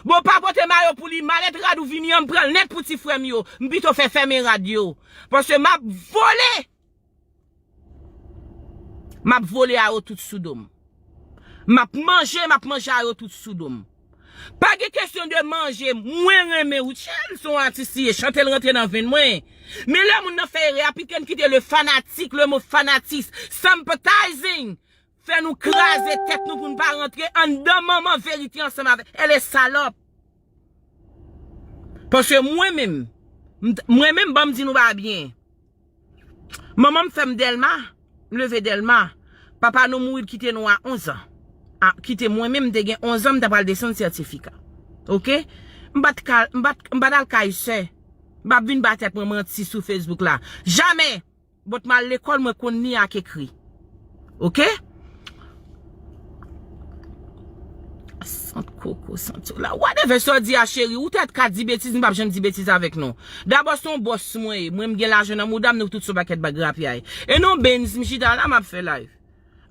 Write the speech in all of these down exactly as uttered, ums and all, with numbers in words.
Bon, pa pote mayo pou li, malèt rad ou vini an, m pran l nèt pou ti frè m yo. M pito fè fèmen rad yo. Paske m ap vole. M ap vole a yo tout sou do m. M ap manje, m ap manje a yo tout sou do m. Pa gen kesyon de manje, mwen renmen Rutshelle, se yon atis li ye, chante l rantre nan venn mwen. Men lè moun nan fè erè a, pike n kite le fanatik, le mo fanatis, sympathizing, fè nou kraze tèt nou pou n pa rantre anndan manman verite ansanm avè elle est salope. Paske mwen menm, m t- mwen menm, ban m di nou bagay byen. Manman m fè m Dèlma, m leve Dèlma. Papa nou mouri, l kite nou a onz an. A, kite mwen menm, m te gen onz an, m ta pral desann sètifika. Oke? M pa t ka, m pa t, m pa t al kay sè. M pa vin ba tèt mwen manti sou Facebook la. Jamè! But m al lekòl, mwen konn li ak ekri. Oke? Sant koko, sant yo la. Whatever sa w di a, cheri. Ou tèt ka di betiz, m p ap janm di betiz avèk nou. Dabò, se yon bòs mwen ye. Mwen, m gen lajan nan mouda m, nou tout se yon pakèt bag rapyay. E non, Benz, m chita la, m ap fè live.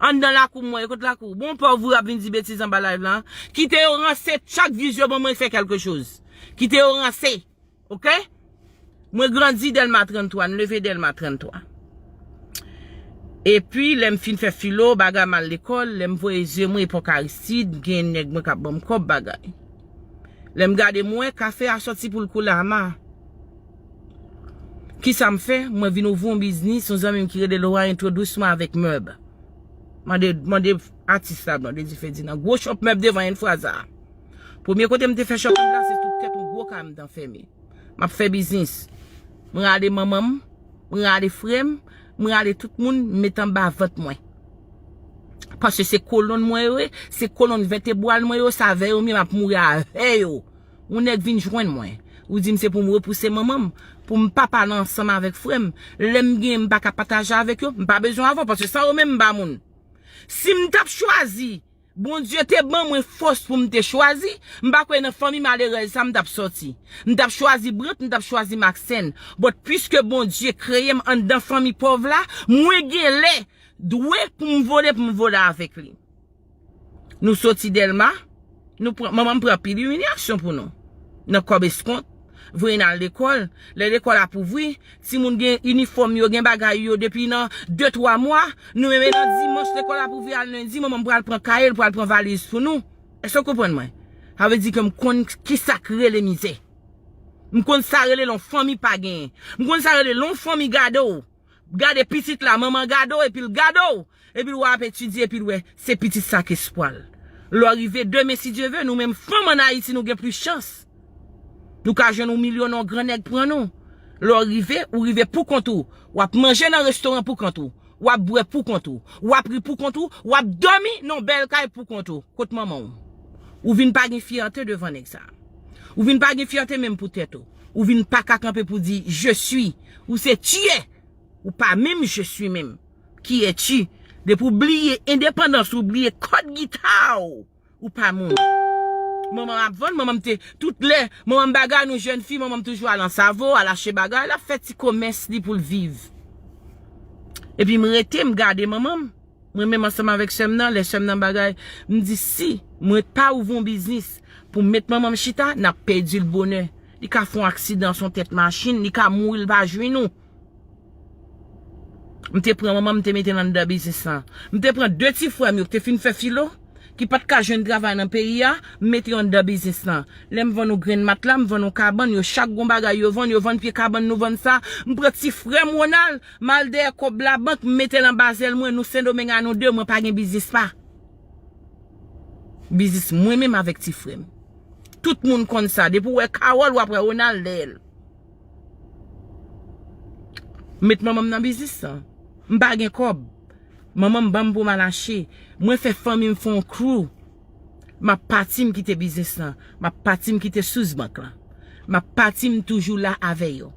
Anndan lakou mwen, e kot lakou? Bon, pòv ou ap vin di betiz anba live la. Kite yo ranse, chak views yo ban mwen fè kèlke choz. Kite yo ranse. Oke? Mwen grandi Dèlma tranntwa, m leve Dèlma tranntwa. Epi, lè m fin fè filo, bagay, m al lekòl, lè m voye zye mwen epòk Aristide, gen nèg mwen k ap ban m kòb bagay. Lè m gade, m wè kafe a sòti pou l koule ama. Kisa m fè? Mwen vin ouvri yon biznis, yon zanmi m ki rele Laura entwodui mwen avèk mèb. Mande, mande atis la, Blondedy Ferdinand. Gwo chòp mèb devan Enfraza. Premye kote m te fè shopping la, se sou tèt yon gwo kay m t anfèmen. M ap fè biznis. M rale manman m, m rale frè m, m rale tout moun, m met anba vant mwen. Paske se kolonn mwen yo ye, se kolonn vètebral mwen yo, se avè yo m ye, m ap mouri avè yo. Yon nèg vin jwenn mwen. Ou di m se pou m repouse manman m, pou m pa pale ansanm avèk frè m. Lè m gen, m pa ka pataje avèk yo, m pa bezwen avè w, paske san yo menm m pa moun. Si m t ap chwazi, Bondye te ban mwen fòs pou m te chwazi, m pa kwè nan fanmi malerèz sa m t ap sòti. M t ap chwazi Brant, m t ap chwazi Maxène. But piske Bondye kreye m anndan fanmi pòv la, mwen gen lè dwe pou m vole, pou m vole avèk li. Nou soti Dèlma, nou pran, manman m pran pil imilyasyon pou nou. Nan kòb eskont, voye n al lekòl. Lè lekòl ap ouvri, timoun gen inifòm yo, gen bagay yo depi nan de, twa mwa. Nou menm nan dimanch, lekòl ap ouvri, al lendi, manman m pral pran kaye l, pral pran valiz pou nou. Èske w konprann mwen? Sa vle di ke m konn kisa k rele mizè. M konn sa rele lè yon fanmi pa genyen. M konn sa rele lè yon fanmi gade w. Gade pitit la, manman gade w, epi l gade w. Epi l wè w ap etidye, epi l wè se pitit sa k espwa l. Lè w rive demen, si Dye ve, nou menm fanm ann Ayiti, nou gen plis chans. Nou ka jwenn yon milyonè, yon gran nèg pran nou. Lè w rive, ou rive pou kont ou. W ap manje nan restoran pou kont ou. W ap bwè pou kont ou. W ap ri pou kont ou. W ap dòmi nan yon bèl kay pou kont ou. Kot manman w? Ou vin pa gen fyète devan nèg sa. Ou vin pa gen fyète menm pou tèt ou. Ou vin pa ka kanpe pou di, je suis. Ou se tu es. Ou pa menm je suis menm. Qui es-tu? Depi w bliye endepandans, ou bliye kòd gita w, ou pa moun. Manman m ap vann, manman m te, tout lè, manman m bagay, nou jèn fi, manman m toujou al Ansavo, al achte bagay, l ap fè ti komès li pou l viv. Epi m rete, m gade manman m. Mwen menm ansanm avèk sè m nan, lè sè m nan bagay, m di si mwen pa ouvri yon biznis pou m met manman m chita, n ap pèdi l bonè. Li ka fè yon aksidan sou yon tèt machin, li ka mouri, l pa jwenn ou. M te pran manman m, m te mete l anndan biznis lan. M te pran de ti frè m yo ki te fin fè filo, ki pa t ka jwenn travay nan peyi a, m mete yo anndan biznis lan. Lè m vann yon grenn matla, m vann yon kabann, yo chak gon bagay yo vann, yo vann pye kabann, nou vann sa. M pran ti frè m Ronald, m al dèyè kòb labank, m mete l anba zèl mwen, nou Sendomeng a nou de, mwen pa gen biznis pa. Biznis mwen menm avèk ti frè m. Tout moun konn sa. Depi w wè Carole, w ap wè Ronald dèyè l. M met manman m nan biznis lan. M pa gen kòb. Manman m ban m pou m al achte. Mwen fè fanmi m fè yon crew. M ap pati, m kite biznis lan. M ap pati, m kite Source Bank lan. M ap pati, m toujou la avè yo.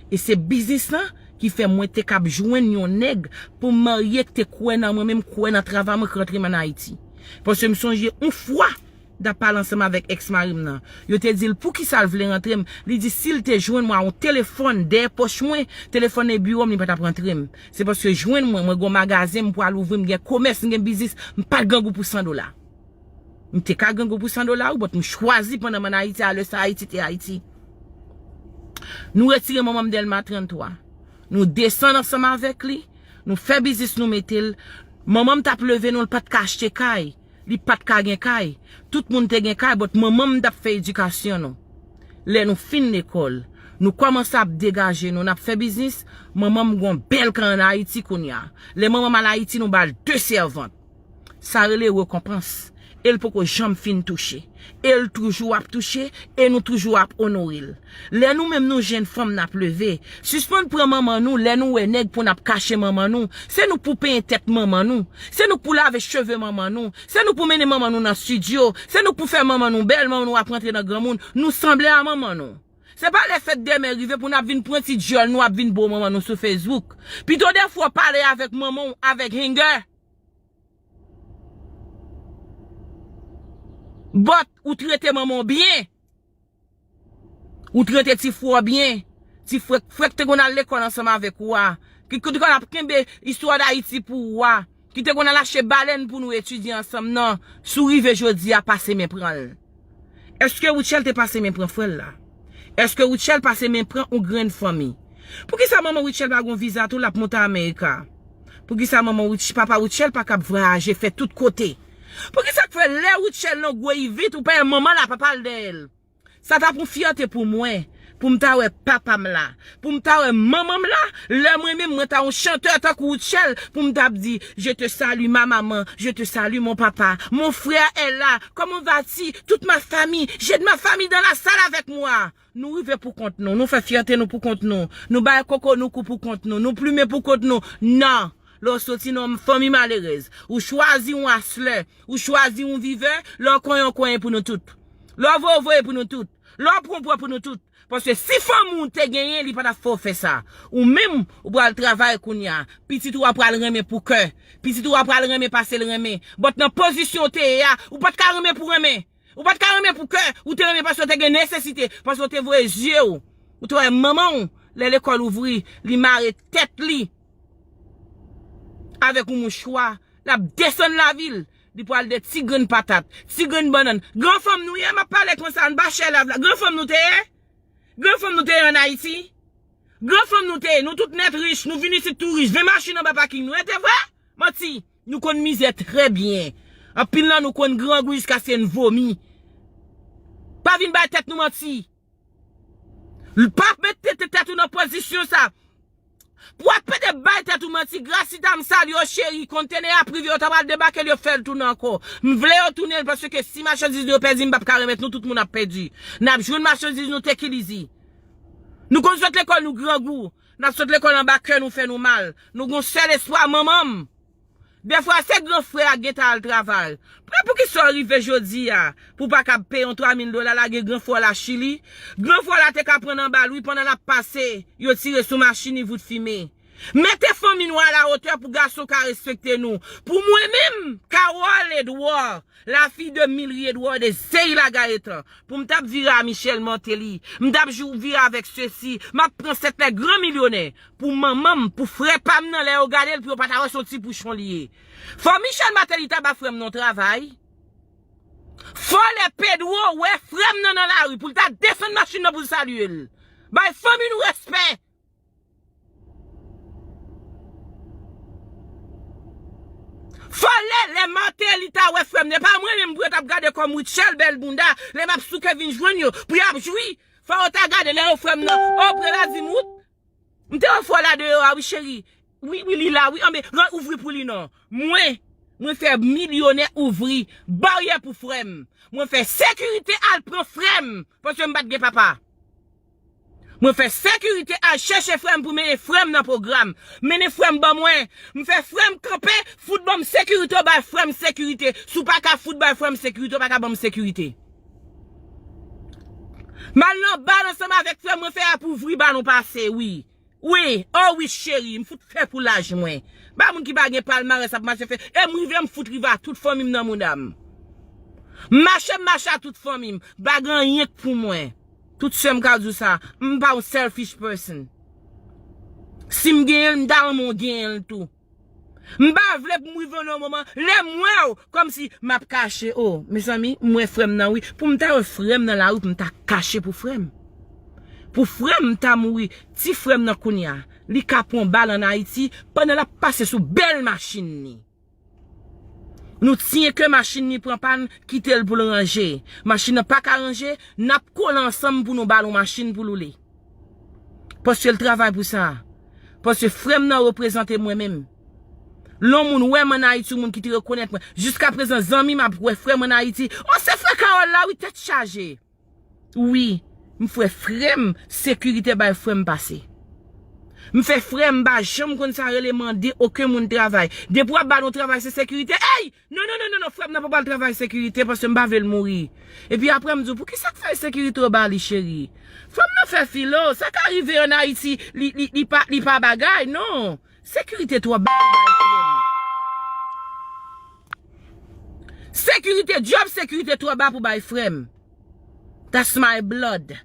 E se biznis lan ki fè mwen te kab jwenn yon nèg pou m marye, ki te kwè nan mwen, menm kwè nan travay mwen, ki rantre m ann Ayiti. Paske m sonje yon fwa, m t ap pale ansanm avèk èks mari m nan. Yo te di l poukisa l vle rantre m. Li di si l te jwenn mwen a yon telefòn dèyè pòch mwen, telefòn nan biwo m, li pa t ap rantre m. Se paske jwenn mwen, mwen gen yon magazen, m pral ouvri, m gen komès, m gen biznis, m pa t grangou pou san dola. M te ka grangou pou san dola, wi, but m chwazi pandan m ann Ayiti, alè sa Ayiti te Ayiti. Nou retire manman m Dèlma trannntwa. Nou desann ansanm avèk li. Nou fè biznis, nou mete l. Manman m t ap leve nou, l pa t ka achte kay. Li pa t ka gen kay. Tout moun te gen kay, but manman m t ap fè edikasyon nou. Lè nou fin lekòl, nou kòmanse ap degaje nou, n ap fè biznis. Manman m gon bèl kay ann Ayiti kounye a. Lè manman m al Ayiti, nou ba l de sèvant. Sa rele rekonpans. E l poko janm fin touche. E l toujou ap touche, e nou toujou ap onore l. Lè nou menm nou jèn fanm n ap leve, sispann pran manman nou lè nou wè nèg pou n ap kache manman nou. Se nou k pou penyen tèt manman nou. Se nou k pou lave cheve manman nou. Se nou k pou mennen manman nou nan estidyo. Se nou k pou fè manman nou bèl, manman nou ap rantre nan granmoun. Nou sanble a manman nou. Se pa lè fèt dèmen rive pou n ap vin pran ti dyòl nou ap vin bo manman nou sou Facebook. Pito defwa w pale avèk manman w avèk hanger. But ou trete manman w byen. Ou trete ti frè w byen. Ti frè, frè k te konn al lekòl ansanm avèk ou a. Ki, ki te konn ap kenbe istwa Dayiti pou ou a. Ki te konn al achte balèn pou nou etidye ansanm nan. Si w rive jodi a, pase men pran l. Èske Rutshelle te pase men pran frè l la? Èske Rutshelle pase men pran yon grenn fanmi? Poukisa manman Rutshelle pa gon viza tou l ap monte Amerika? Poukisa manman Rutsh-, papa Rutshelle pa kab vwayaje fè tout kote? Poukisa k fè lè Rutshelle nan gwo ivit ou pa wè manman l a papa l dèyè l? Sa t ap yon fyète pou mwen, pou m ta wè papa m la, pou m ta wè manman m la, lè mwen menm mwen ta yon chantè tankou Rutshelle, pou m t ap di, je te salue ma maman, je te salue mon papa, mon frère est là, comment vas-tu, toute ma famille, j'ai de ma famille dans la salle avec moi. Nou rive pou kont nou, nou fè fyète nou pou kont nou, nou bay koko nou kou pou kont nou, nou plimen pou kont nou. Non! Lè w soti nan yon fanmi malerèz, ou chwazi yon aslè, ou chwazi yon vivè, lè w konyen w konyen pou nou tout. Lè w voye w voye pou nou tout. Lè w pran w pran pou nou tout. Paske si fanmi w te genyen, li pa t ap fè w fè sa. Ou menm, ou pral travay kounye a. Pitit ou a pral renmen pou kè. Pitit ou a pral renmen pase l renmen. But nan pozisyon w te ye a, ou pa t ka renmen pou renmen. Ou pa t ka renmen pou kè, ou te renmen paske w te gen nesesite, paske w te voye zye w. Ou te wè manman w, lè lekòl ouvri, li mare tèt li avèk yon mouchwa, l ap desann lavil, li pral de ti grenn patat, ti grenn bannann. Gran fanm nou ye, m ap pale konsa, n pa chè lav la. Gran fanm nou te ye? Gran fanm nou te ye ann Ayiti? Gran fanm nou te ye, nou tout nèt rich, nou vin isit tou rich, ven machin anba paking nou, e te vre? Manti! Nou konn mizè trè byen. Anpil nan nou konn grangou jiskaske n vomi. Pa vin bay tèt nou manti. L-, pa mete tèt ou nan pozisyon sa. Pou w ap pede bay tèt ou manti, Gracita, m salye w cheri, kontènè a prive yo ta pral debake l, yo fè l tounen ankò. M vle yo tounen l, paske si machandiz nou yo pèdi, m p ap ka remèt nou, tout moun ap pèdi. N ap jwenn machandiz nou te ki lizi. Nou konn sot lekòl, nou grangou. N ap sot lekòl anba kè nou fè nou mal. Nou gon sèl espwa manman m. Defwa se gran frè a k gentan al travay. Men poukisa w rive jodi a pou w pa kab peye yon twa mil dola lage gran frè w la Chili? Gran frè w la te ka pran nan bal wi pandan l ap pase, yo tire sou machin li vout fimen. Mete fanmi nou a la otè pou gason ka respekte nou. Pou mwen menm, Carole Edouard, la fille de Millery Edouard de Zeila Gaétan, pou m t ap vire a Michel Martelly, m t ap jou vire avèk Ceci, m ap pran sèt lè gran milyonè pou manman m, pou frè pa m nan lè yo gade l, pou yo pa ta wè se yon ti pouchon li ye. Fò Michel Martelly ta ba frè m nan yon travay. Fò lè Pedro wè frè m nan nan lari, pou l ta desann machin nan pou l salye l. Bay fanmi nou respè. Fò lè, lè Martelly ta wè frè m, e pa mwen menm pou yo t ap gade kòm Rutshelle bèl bounda, lè m ap souke vin jwenn yo, pou y ap jwi. Fò yo ta gade lè yo frè m nan, o, pre la di m wout. M te wè fò la deyò a, wi, cheri. Wi, wi, li la, wi, anben, ran ouvri pou li non. Mwen, mwen fè milyonè ouvri baryè pou frè m. Mwen fè sekirite al pran frè m, paske m pa t gen papa. Mwen fè sekirite al chèche frè m pou mennen frè m nan pwogram. Mennen frè m ban mwen. M fè frè m kanpe, fout ban m sekirite, w bay frè m sekirite. Si w pa ka fout bay frè m sekirite, w pa ka ban m sekirite. M al nan bal ansanm avèk frè m, mwen fè ap ouvri balon pase, wi. Wi, o wi cheri, m fout fè pou laj mwen. Pa moun ki pa gen palmarès ap mache fè, e m rive m fout rive a tout fanmi m nan mouda m. M mache, m mache a tout fanmi m. Pa gen anyen k pou mwen. Tout sè m ka di w sa, m pa yon selfish person. Si m genyen l, m ta renmen w genyen l tou. M pa vle pou m rive nan moman lè m wè w, kòmsi m ap kache. O, mezanmi, m wè frè m nan wi. Pou m ta wè frè m nan lari, pou m ta kache pou frè m. Pou frè m ta mouri, ti frè m nan kounye a, li ka pran bal ann Ayiti pandan l ap pase sou bèl machin li. Nou tiye ke machin li pran pàn, kite l pou l ranje. Machin nan pa ka ranje, n ap kole ansanm pou nou ba l yon machin pou l woule. Paske l travay pou sa. Paske frè m nan reprezante mwen menm. Lè yon moun wè m ann Ayiti, yon moun ki te rekonèt mwen. Jiskaprezan, zanmi m ap wè frè m ann Ayiti. O, se frè Carole la, wi, tèt chaje. Wi, m fè frè m sekirite bay frè m pase. M fè frè m pa janm konn sa rele mande okenn moun travay. Depi w ap ba l yon travay, se sekirite. Ey! Non, non, non, non, non, frè m nan pa pral travay sekirite paske m pa vle l mouri. Epi apre m di w, poukisa k fè sekirite w ba li, cheri? Frè m nan fè filo, sa ka rive ann Ayiti, li, li, li pa, li pa bagay, non. Sekirite twò ba pou bay frè m. Sekirite, djòb sekirite twò ba pou bay frè m. That's my blood.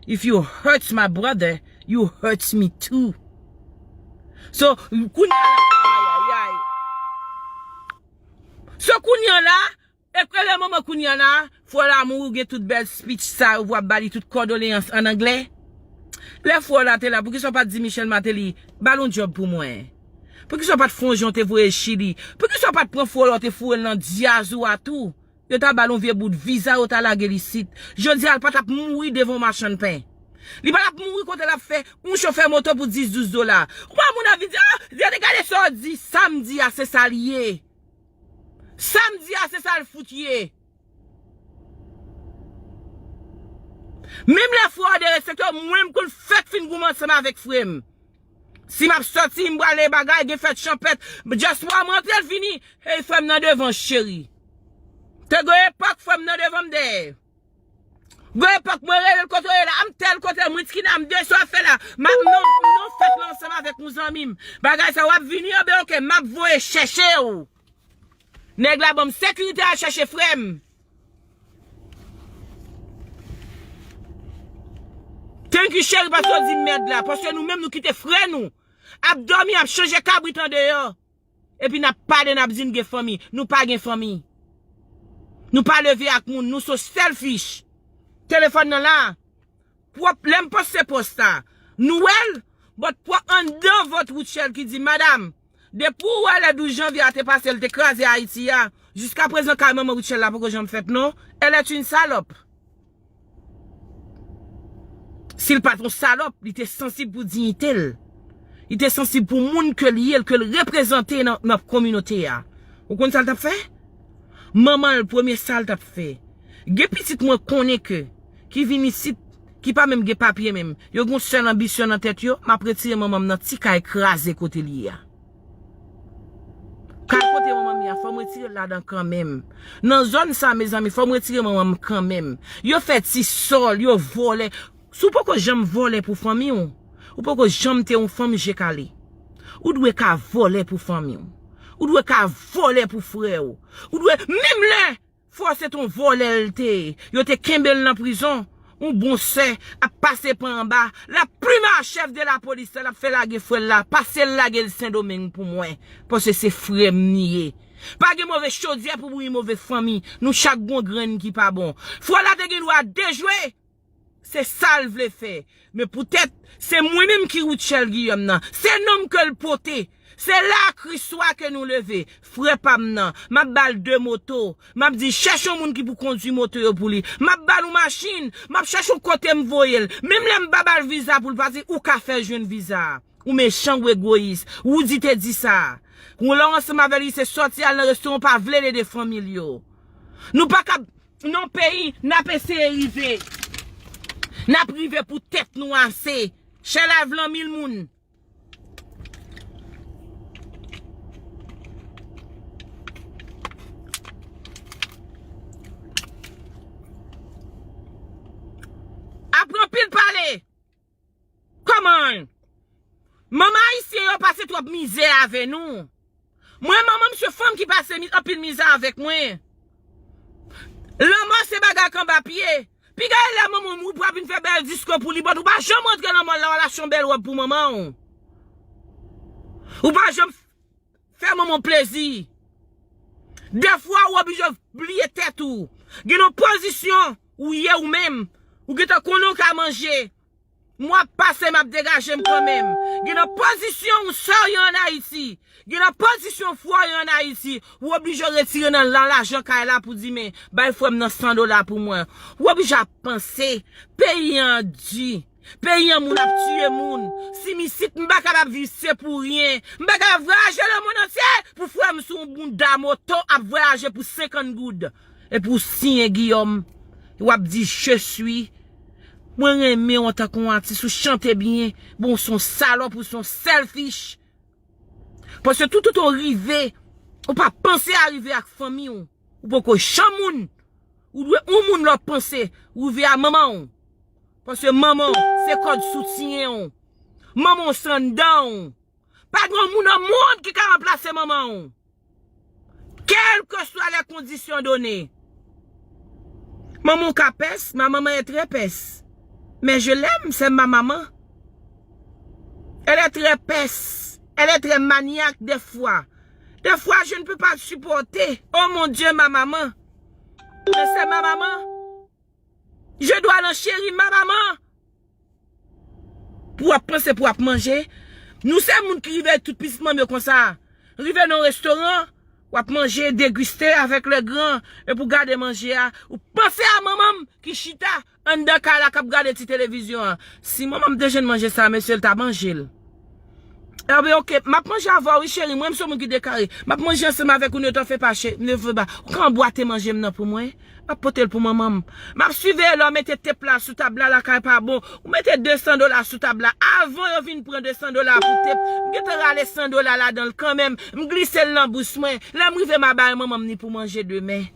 If you hurt my brother, you hurt me too. So, kounye a la, ay, ay, ay. So, kounye a la, e kwele moman kounye a la, fò la mouri, ou gen tout bèl speech sa, ou ap ba li tout kondoleyans an anglè. Lè fò la te la, poukisa w pa t di Michel Martelly, ba l yon djòb pou mwen? Poukisa w pa t fè yon jan w te voye l Chili? Poukisa w pa t pran fò la, w te foure l nan dyaz ou a tou? Yo ta ba l yon vye bout viza, yo ta lage l isit. Jodi a, l pa t ap mouri devan yon machann pen. Li pa t ap mouri kote l ap fè yon chofè moto pou dis, douz dola. Ou wè moun ap vin di, ah, gade, gade sa w di, sa m di a, se sa l ye. Sa m di a, se sa l fout ye. Menm lè frè w derespekte w, mwen, m konn fèk fin goumen ansanm avèk frè m. Si m ap sòti, m prale bagay, gen fèt chanpèt, dyaspora m rantre l vini. Hey, frè m nan devan, cheri. Te gen epòk, frè m nan devan m dèyè. Gen epòk, mwen rele l kote w ye la, m tèl kote, mwen Tikina, m de sa w ap fè la. M ap nan, nan fèt la ansanm avèk yon zanmi m. Bagay sa, w ap vini anben, oke, m ap voye chèche w. Nèg la ban m sekirite, al chèche frè m. Thank you, cheri, paske w di m mèd la. Paske nou menm, nou kite frè nou ap dòmi, ap chanje kabrit andeyò. Epi n ap pale, n ap di n gen fanmi. Nou pa gen fanmi. Nou pa leve ak moun. Nou so selfish. Telefòn nan la. Pwòp, lè m poste post sa, nou wè l, but pwòp anndan vant Rutshelle ki di, madam, depi w wè lè douz janvye a te pase, l te kraze Ayiti a, jiskaprezan kay manman Rutshelle la poko janm fèt non. Elle est une salope. Si l pa t yon salòp, li te sansib pou diyite l. Li te sansib pou moun ke l ye, ke l reprezante nan, nan kominote a. Ou konn sa l t ap fè? Manman l, premye sa l t ap fè. Gen pitit mwen konnen ke, ki vin isit, ki pa menm gen papye menm. Yo gen yon sèl anbisyon nan tèt yo, m ap retire manman m nan ti kay kraze kote l ye a. Kay kote manman m ye a, fò m retire l ladan kanmenm. Nan zòn sa, mezanmi, fò m retire manman m kanmenm. Yo fè ti sòl, yo vòlè. Si w poko janm vòlè pou fanmi w, ou poko janm te yon fanm je kale. Ou dwe ka vòlè pou fanmi w. Ou dwe ka vòlè pou frè w. Ou dwe, menm lè fò se t on vòlè l te ye, yo te kenbe l nan prizon, yon bon sè ap pase pa anba, l ap plim a chèf de lapolis la, l ap fè lage frè l la, pase l lage l Sendomeng pou mwen, paske se frè m li ye. Pa gen move chodyè pou bouyi move fanmi, nou chak gon grenn ki pa bon. Frè la te gen dwa dejwe, se sa l vle fè. Men poutèt se mwen menm ki Rutshelle Guillaume nan. Se non m ke l pote. Se la Kriswa ke nou leve. Frè pa m nan. M ap ba l de moto. M ap di l chèche yon moun ki pou kondwi moto yo pou li. M ap ba l yon machin. M ap chèche yon kote m voye l. Menm lè m pa ba l viza pou l pati, ou ka fè l jwenn viza a. Ou mechan, ou egoyis. Rudy te di sa. Ou lè w ansanm avè li, se sòti al nan restoran, w pa vle l ede fanmi l yo. Nou pa ka nan peyi, n ap eseye rive. N ap rive pou tèt nou ase. Share live lan mil moun. Apre anpil pale. Kòman? Manman ayisyen yo pase twòp mizè avè nou. Mwen, manman m se fanm ki pase mi-, anpil mizè avèk mwen. Lanmò se bagay k anba pye. Piga e lè manman w mouri pou w ap vin fè bèl diskou pou li, but ou pa janm rantre nan mòl la, w al achte yon bèl wòb pou manman w. Ou pa janm fè manman w plezi. Dèfwa ou oblije bliye tèt ou. Gen yon pozisyon ou ye ou menm. Ou gentan konnen w ka manje. Mwa ap pase, m ap degaje m kanmenm. Gen nan pozisyon ou sè w ye ann Ayiti. Gen nan pozisyon frè w ye ann Ayiti. Ou oblije retire nan la lajan kay la pou di men bay frè m nan san dola pou mwen. Ou oblije ap panse. Peyi an di. Peyi an moun ap tiye moun. Si m isit, m pa kapab viv se pou ryen. M pa kapab vwayaje lemonn antye pou frè m sou yon bounda moto ap vwayaje pou senkant goud. Epi w siyen Guillaume. W ap di je suis. Mwen renmen w antanke yon atis, ou chante byen. Bon, w se yon salòp, ou se yon selfish. Paske toutotan w rive, ou pa panse a rive ak fanmi w. Ou poko janm moun. Ou dwe yon moun lè w panse rive a manman w. Paske manman w se kòd soutyen w. Manman w se anndan w. Pa gen yon moun nan mond ki ka ranplase manman w. Quelles que soient les conditions données. Maman w ka pès, ma maman est très pès. Mais je l'aime, c'est ma maman. Elle est très pès. Elle est très maniaque des fois. Des fois, je ne peux pas supporter. Oh mon Dieu, ma maman. Mais c'est ma maman. Je dois l'enchérir, ma maman. Pou w ap panse, pou w ap manje. Nou se moun ki rive tout pitit manman yo konsa. Rive nan restoran, w ap manje, degiste avec les grands, epi w gade manje a. Ou panse a manman m ki chita anndan kay la k ap gade ti televizyon an. Si manman m te jwenn manje sa, mesye, l ta manje l. Enben, oke, m ap manje avè w, wi, cheri. Mwen, m se moun ki dekare. M ap manje ansanm avèk ou, ne t'en fais pas, che-, ne fais pas. Ou ka anbwate manje m nan pou mwen? M ap pote l pou manman m. M ap siveye lè w mete tep la sou tab la, lakay pa bon. Ou mete de san dola sou tab la. Avan yo vin pran de san dola pou tep, m gentan rale san dola ladan l kanmenm. M glise l nan bous mwen. Lè m rive, m a bay manman m ni pou manje demen.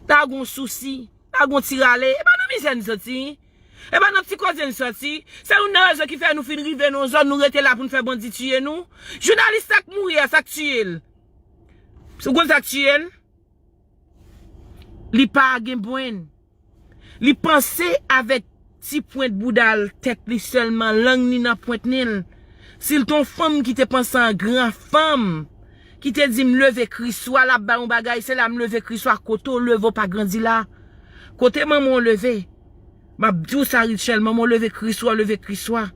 Ta gon sousi. Pa gon ti rale. E pa nan mizè n soti. E pa nan ti koze n soti. Se youn nan rezon ki fè nou fin rive nan yon zòn, nou rete la pou n fè bandi tiye nou. Jounalis sa k mouri a, sa k tiye l? Ou konn sa k tiye l? Li pa gen brenn. Li panse avèk ti pwent bouda l, tèt li sèlman, lang li nan pwent nen l. Si l te yon fanm ki te panse an gran fanm, ki te di m leve Kriswa, l ap bay yon bagay, se la m leve Kriswa, kote w leve w pa grandi la. Kote manman w leve? M ap di w sa, Rutshelle, manman w leve Kriswa, w leve Kriswa.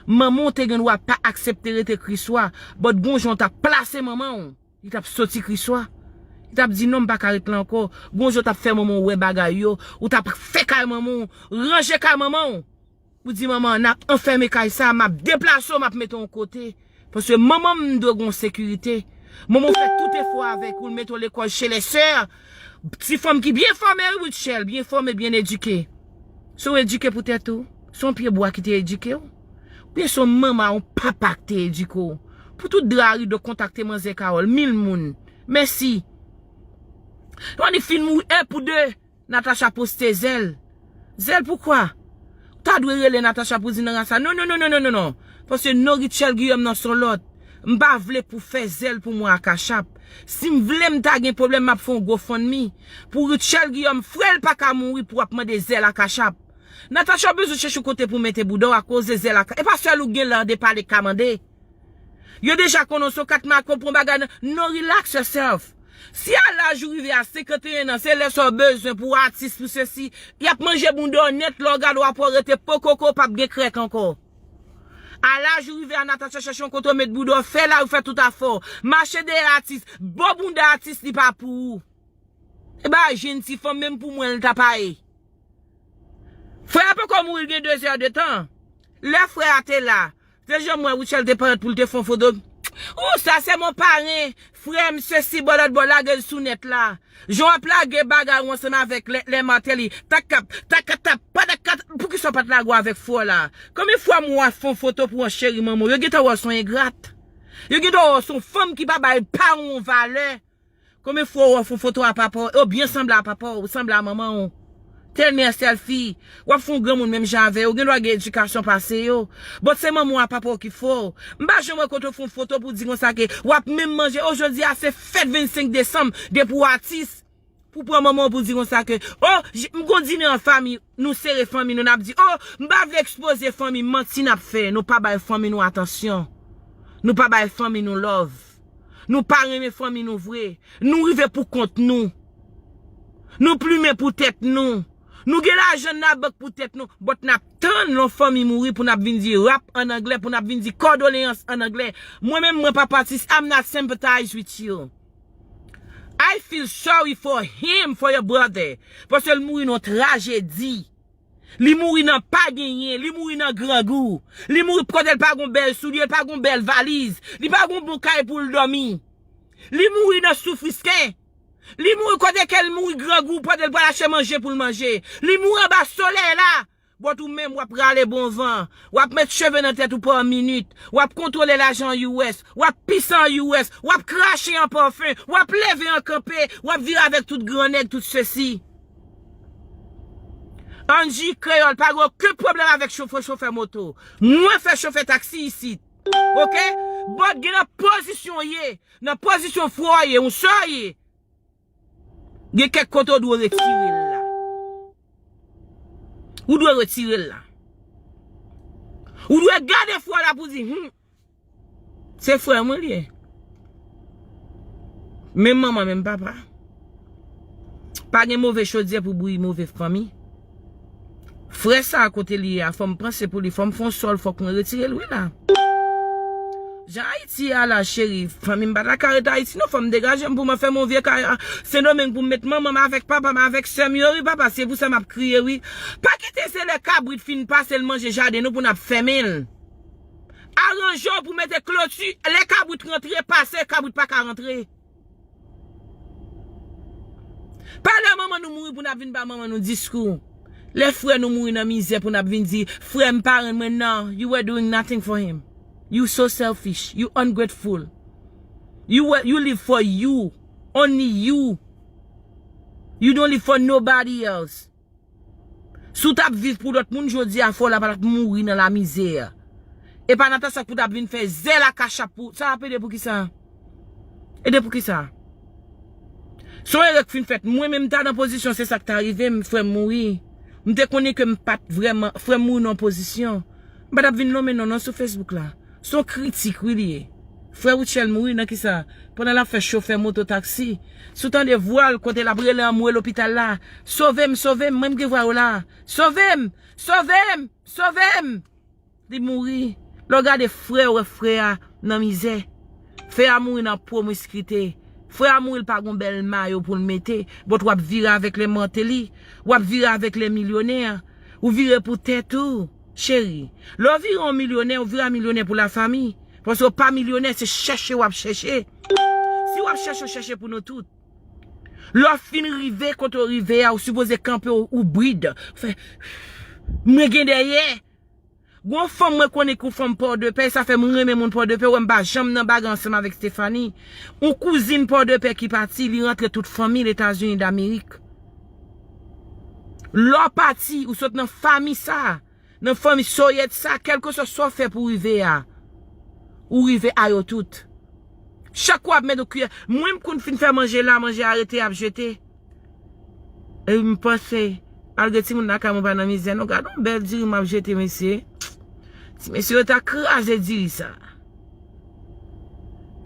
Manman w te gen dwa pa aksepte rete Kriswa, but gon jan w t ap plase manman w. Li t ap soti Kriswa. Li t ap di non, m pa ka ret la ankò. Gon jan w t ap fè manman w wè bagay yo. Ou t ap fè kay manman w, ranje kay manman w. Ou di manman, n ap anfème kay sa, m ap deplase w, m ap mete w yon kote. Paske manman m dwe gon sekirite. Manman w fè tout efò avèk ou, l mete w lekòl chez les sœurs. Ti fanm ki byen fòme, wi, Rutshelle, byen fòme, byen edike. Se w edike pou tèt ou? Se yon pye bwa ki te edike w? Oubyen se yon manman, yon papa ki te edike w? Pou tout dra rido, kontakte manzè Carole, mil moun. Mèsi. Yon nèg fin mouri, e pou de. Natacha poste zèl. Zèl poukwa? Ou ta dwe rele Natacha pou di nan rasa. Non, non, non, non, non, non, non. Paske non, Rutshelle Guillaume nan son lòt. M pa vle pou fè zèl pou mwen a Cash App. Si m vle m ta gen pwoblèm, m ap fè yon GoFundMe. Pou Rutshelle Guillaume, frè l pa ka mouri pou w ap mande zèl a Cash App. Natacha bezwen chèche yon kote pou mete bouda w akoz de zèl a Cash App. E pa sèl ou gen lè de pale ka mande. Yo deja konnen w se yon kat makòb pou yon bagay nan. Non, relax yourself. Si a laj ou rive a senkanteyen an, se lè sa w bezwen pou w atis, pou sesi, y ap manje bounda w nèt, lè w gade w ap wè w rete pokoko, p ap gen krèk ankò. A laj ou rive a, Natacha chèche yon kote w met bounda w, fè la ou fè tout afè w. Mache dèyè atis, bo bounda atis, li pa pou ou. E ba jenn ti fanm, menm pou mwen, l ta pa ye. Frè a poko mouri, l gen de zè de tan. Lè frè a te la, se jan m wè Rutshelle te parèt pou l te fè yon foto. Ou, sa se mon paren, frè m, sesi, bò lòt bò, lage l sou nèt la. Jan w ap lage bagay ou ansanm avèk lè, lè Martelly, takap, takatap, padakat, poukisa w pa t lage w avèk frè w la? Konbyen fwa m wè w ap fè yon foto pou yon cheri manman w? Yo gentan wè w se yon engrat. Yo gentan wè w se yon fanm ki pa bay paran w valè. Konbyen fwa w ap fè yon foto a papa w, ou byen sanble a papa w, ou sanble a manman w. Tèlman selfie. W ap fè yon granmoun menm jan avè yo, ou gen dwa gen edikasyon pase yo. But se manman w a papa w ki fè w. M pa janm wè kote w fè yon foto pou di konsa ke w ap menm manje. O, jodi a se fèt vennsenk desanm, depi w atis. Pou pran manman w pou di konsa ke, o, j-, m gon dine an fanmi, nou sere fanmi nou, n ap di, o, m pa vle ekspoze fanmi m, manti n ap fè, nou pa bay fanmi nou atansyon. Nou pa bay fanmi nou love. Nou pa renmen fanmi nou vre. Nou rive pou kont nou. Nou plimen pou tèt nou. Nou gen lajan nan bank pou tèt nou. But n ap tann lè yon fanmi mouri pou n ap vin di rap an anglè, pou n ap vin di kòdoleyans an anglè. Mwen menm, mwen pa pati, I'm not sympathize with you. I feel sorry for him, for your brother. Paske l mouri nan trajedi. Li mouri nan pa genyen, li mouri nan grangou. Li mouri kote l pa gon bèl soulye, l pa gon bèl valiz, li pa gon bon kay pou l dòmi. Li mouri nan soufrisken. Li mouri kote ke l mouri grangou pandan l pral achte manje pou l manje. Li mouri anba solèy la. But ou menm w ap rale bon van. W ap met cheve nan tèt ou pa minit. W ap kontwole lajan U S. W ap pise an U S. W ap krache an pafen. W ap leve an kanpe. W ap vire avèk tout gran nèg, tout sesi. Angie Kreyòl pa gen okenn pwoblèm avèk chofè, chofè moto. Mwen fè chofè taksi isit. Oke? But gen nan pozisyon w ye, nan pozisyon frè w ye, yon sè w ye. Gen kèk kote w dwe retire l la. Ou dwe retire l la. Ou dwe gade frè w la pou di, hmm, se frè mwen li ye. Menm manman, menm papa. Pa gen move chodyè pou bouyi move fanmi. Frè sa a kote li ye a, fò m panse pou li, fò m fè yon sòl, fòk mwen retire l wi la. Jan Ayiti a la, cheri, fanmi m pa ta ka ret Ayiti non, fò m degaje m pou mwen fè m yon vye kay a Sendomeng pou m met manman m avèk papa m avèk sè m yo wi, papa, se pou sa m ap kriye wi. Pa kite se lè kabrit fin pase l manje jaden nou pou n ap fèmen l. Aranje w pou mete kloti, lè kabrit rantre, pase, kabrit pa ka rantre. Pa lè manman nou mouri pou n ap vin ba manman nou diskou. Lè frè nou mouri nan mizè pou n ap vin di, frè m pa renmen mwen, non, you were doing nothing for him. You so selfish, you ungrateful. You were, you live for you, only you. You don't live for nobody else. Si w t ap viv pou lòt moun jodi a, frè w la pa t ap mouri nan lamizè. E pa Natacha pou t ap vin fè zèl ak kachap pou, sa ap ede pou kisa? Ede pou kisa? Se yon erè k fin fèt. Mwen menm m ta nan pozisyon, se sa k ta rive m, frè m mouri. M te konnen ke m pa t vrèman, frè m mouri nan yon pozisyon. M pa t ap vin nonmen non, non sou Facebook la. Se yon kritik wi li ye. Frè Rutshelle mouri nan kisa? Pandan l ap fè chofè moto taksi. Si w tande vwa l kote l ap rele anmwe lopital la, sove m, sove m, mwen m gen vwa yo la. Sove m! Sove m! Sove m! Li mouri. Lè w gade frè, w wè frè a nan mizè. Frè a mouri nan pwomiskite. Frè a mouri, l pa gon bèl mayo pou l mete. But w ap vire avèk lèmanteli. W ap vire avèk lèmilyonè. Ou vire pou tèt ou, cheri. Lè w vire yon milyonè, ou vire a milyonè pou lafanmi. Paske w pa milyonè, se chèche w ap chèche. Si w ap chèche, w chèche pou nou tout. Lè w fin rive kote w rive a, ou sipoze kanpe, ou, ou brid. Fè, mwen gen dèyè. Gon fanm mwen konnen ki yon fanm Pòdepè, e sa fè m renmen moun Pòdepè, ou wè m pa janm nan bagay ansanm avèk Stephanie. Yon kouzin Pòdepè ki pati, li rantre tout fanmi l Etazini Damerik. Lè w pati, ou sot nan fanmi sa, nan fanmi soyèt sa, kèlkeswa sa w fè pou w rive a, ou rive a yo tout. Chak w ap met yon kiyè, mwen m konn fin fè manje la, manje a rete, y ap jete. Epi m panse, malgre timoun lakay mwen pa nan mizè non, gade yon bèl diri m ap jete, mesye. Ti mesye yo ta kraze diri sa.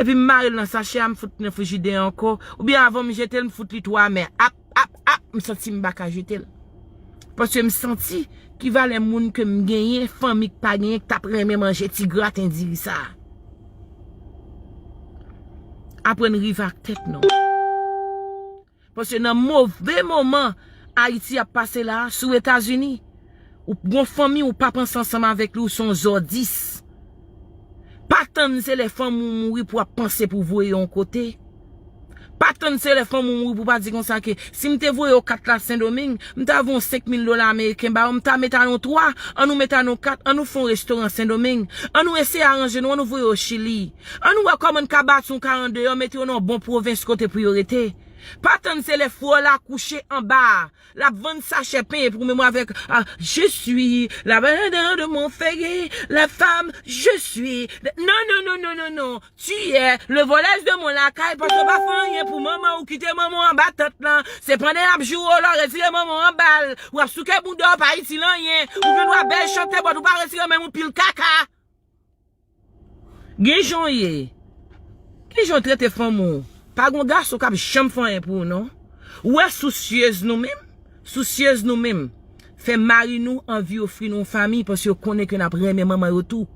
Epi m mare l nan sachè a, m fout nan frijidè ankò. Oubyen avan m jete l, m fout li twa mè. Ap, ap, ap, m santi m pa ka jete l. Paske m santi ki valè moun ke m genyen, fanmi k pa genyen, k t ap renmen manje ti graten diri sa. Aprann rive ak tèt nou. Paske nan move moman Ayiti ap pase la, sou Etazini, ou gon fanmi ou pa panse ansanm avèk li, ou se yon zòdis. Pa tann se lè fanmi w mouri pou w ap panse pou voye yon kote. Pa tann se lè fanmi w mouri pou w pa di konsa ke si m te voye yon kat la Sendomeng, m ta voye yon senk mil dola ameriken ba ou, m ta met a yon twa, an nou met a yon kat, an nou fè yon restoran Sendomeng, an nou eseye aranje nou, an nou voye yo Chili. An nou wè kòman n ka bati yon kay andeyò, mete yo nan yon bon pwovens kote pou yo rete. Pa tann se lè frè w la kouche anba a, l ap vann sachè pen pou menm avèk, ah, je suis la banane de mon foyer, la femme, je suis. Non, non, non, non, non, non. Tu es le volèz de mon lakay, paske w pa fè anyen pou manman w, kite manman w anba tant lan. Se pandan y ap joure w la, w retire manman w anba l. W ap souke bouda w, pa itil anyen. Ou gen dwa bèl chante, but ou pa retire menm yon pil kaka. Gen jan w ye. Ki jan w trete fanmi w? Pa gon gason k ap janm fè anyen pou ou non. Ou wè sousyez nou menm? Sousyez nou menm. Fè mari nou anvi ofri nou yon fanmi paske yo konnen ke n ap renmen manman yo tou.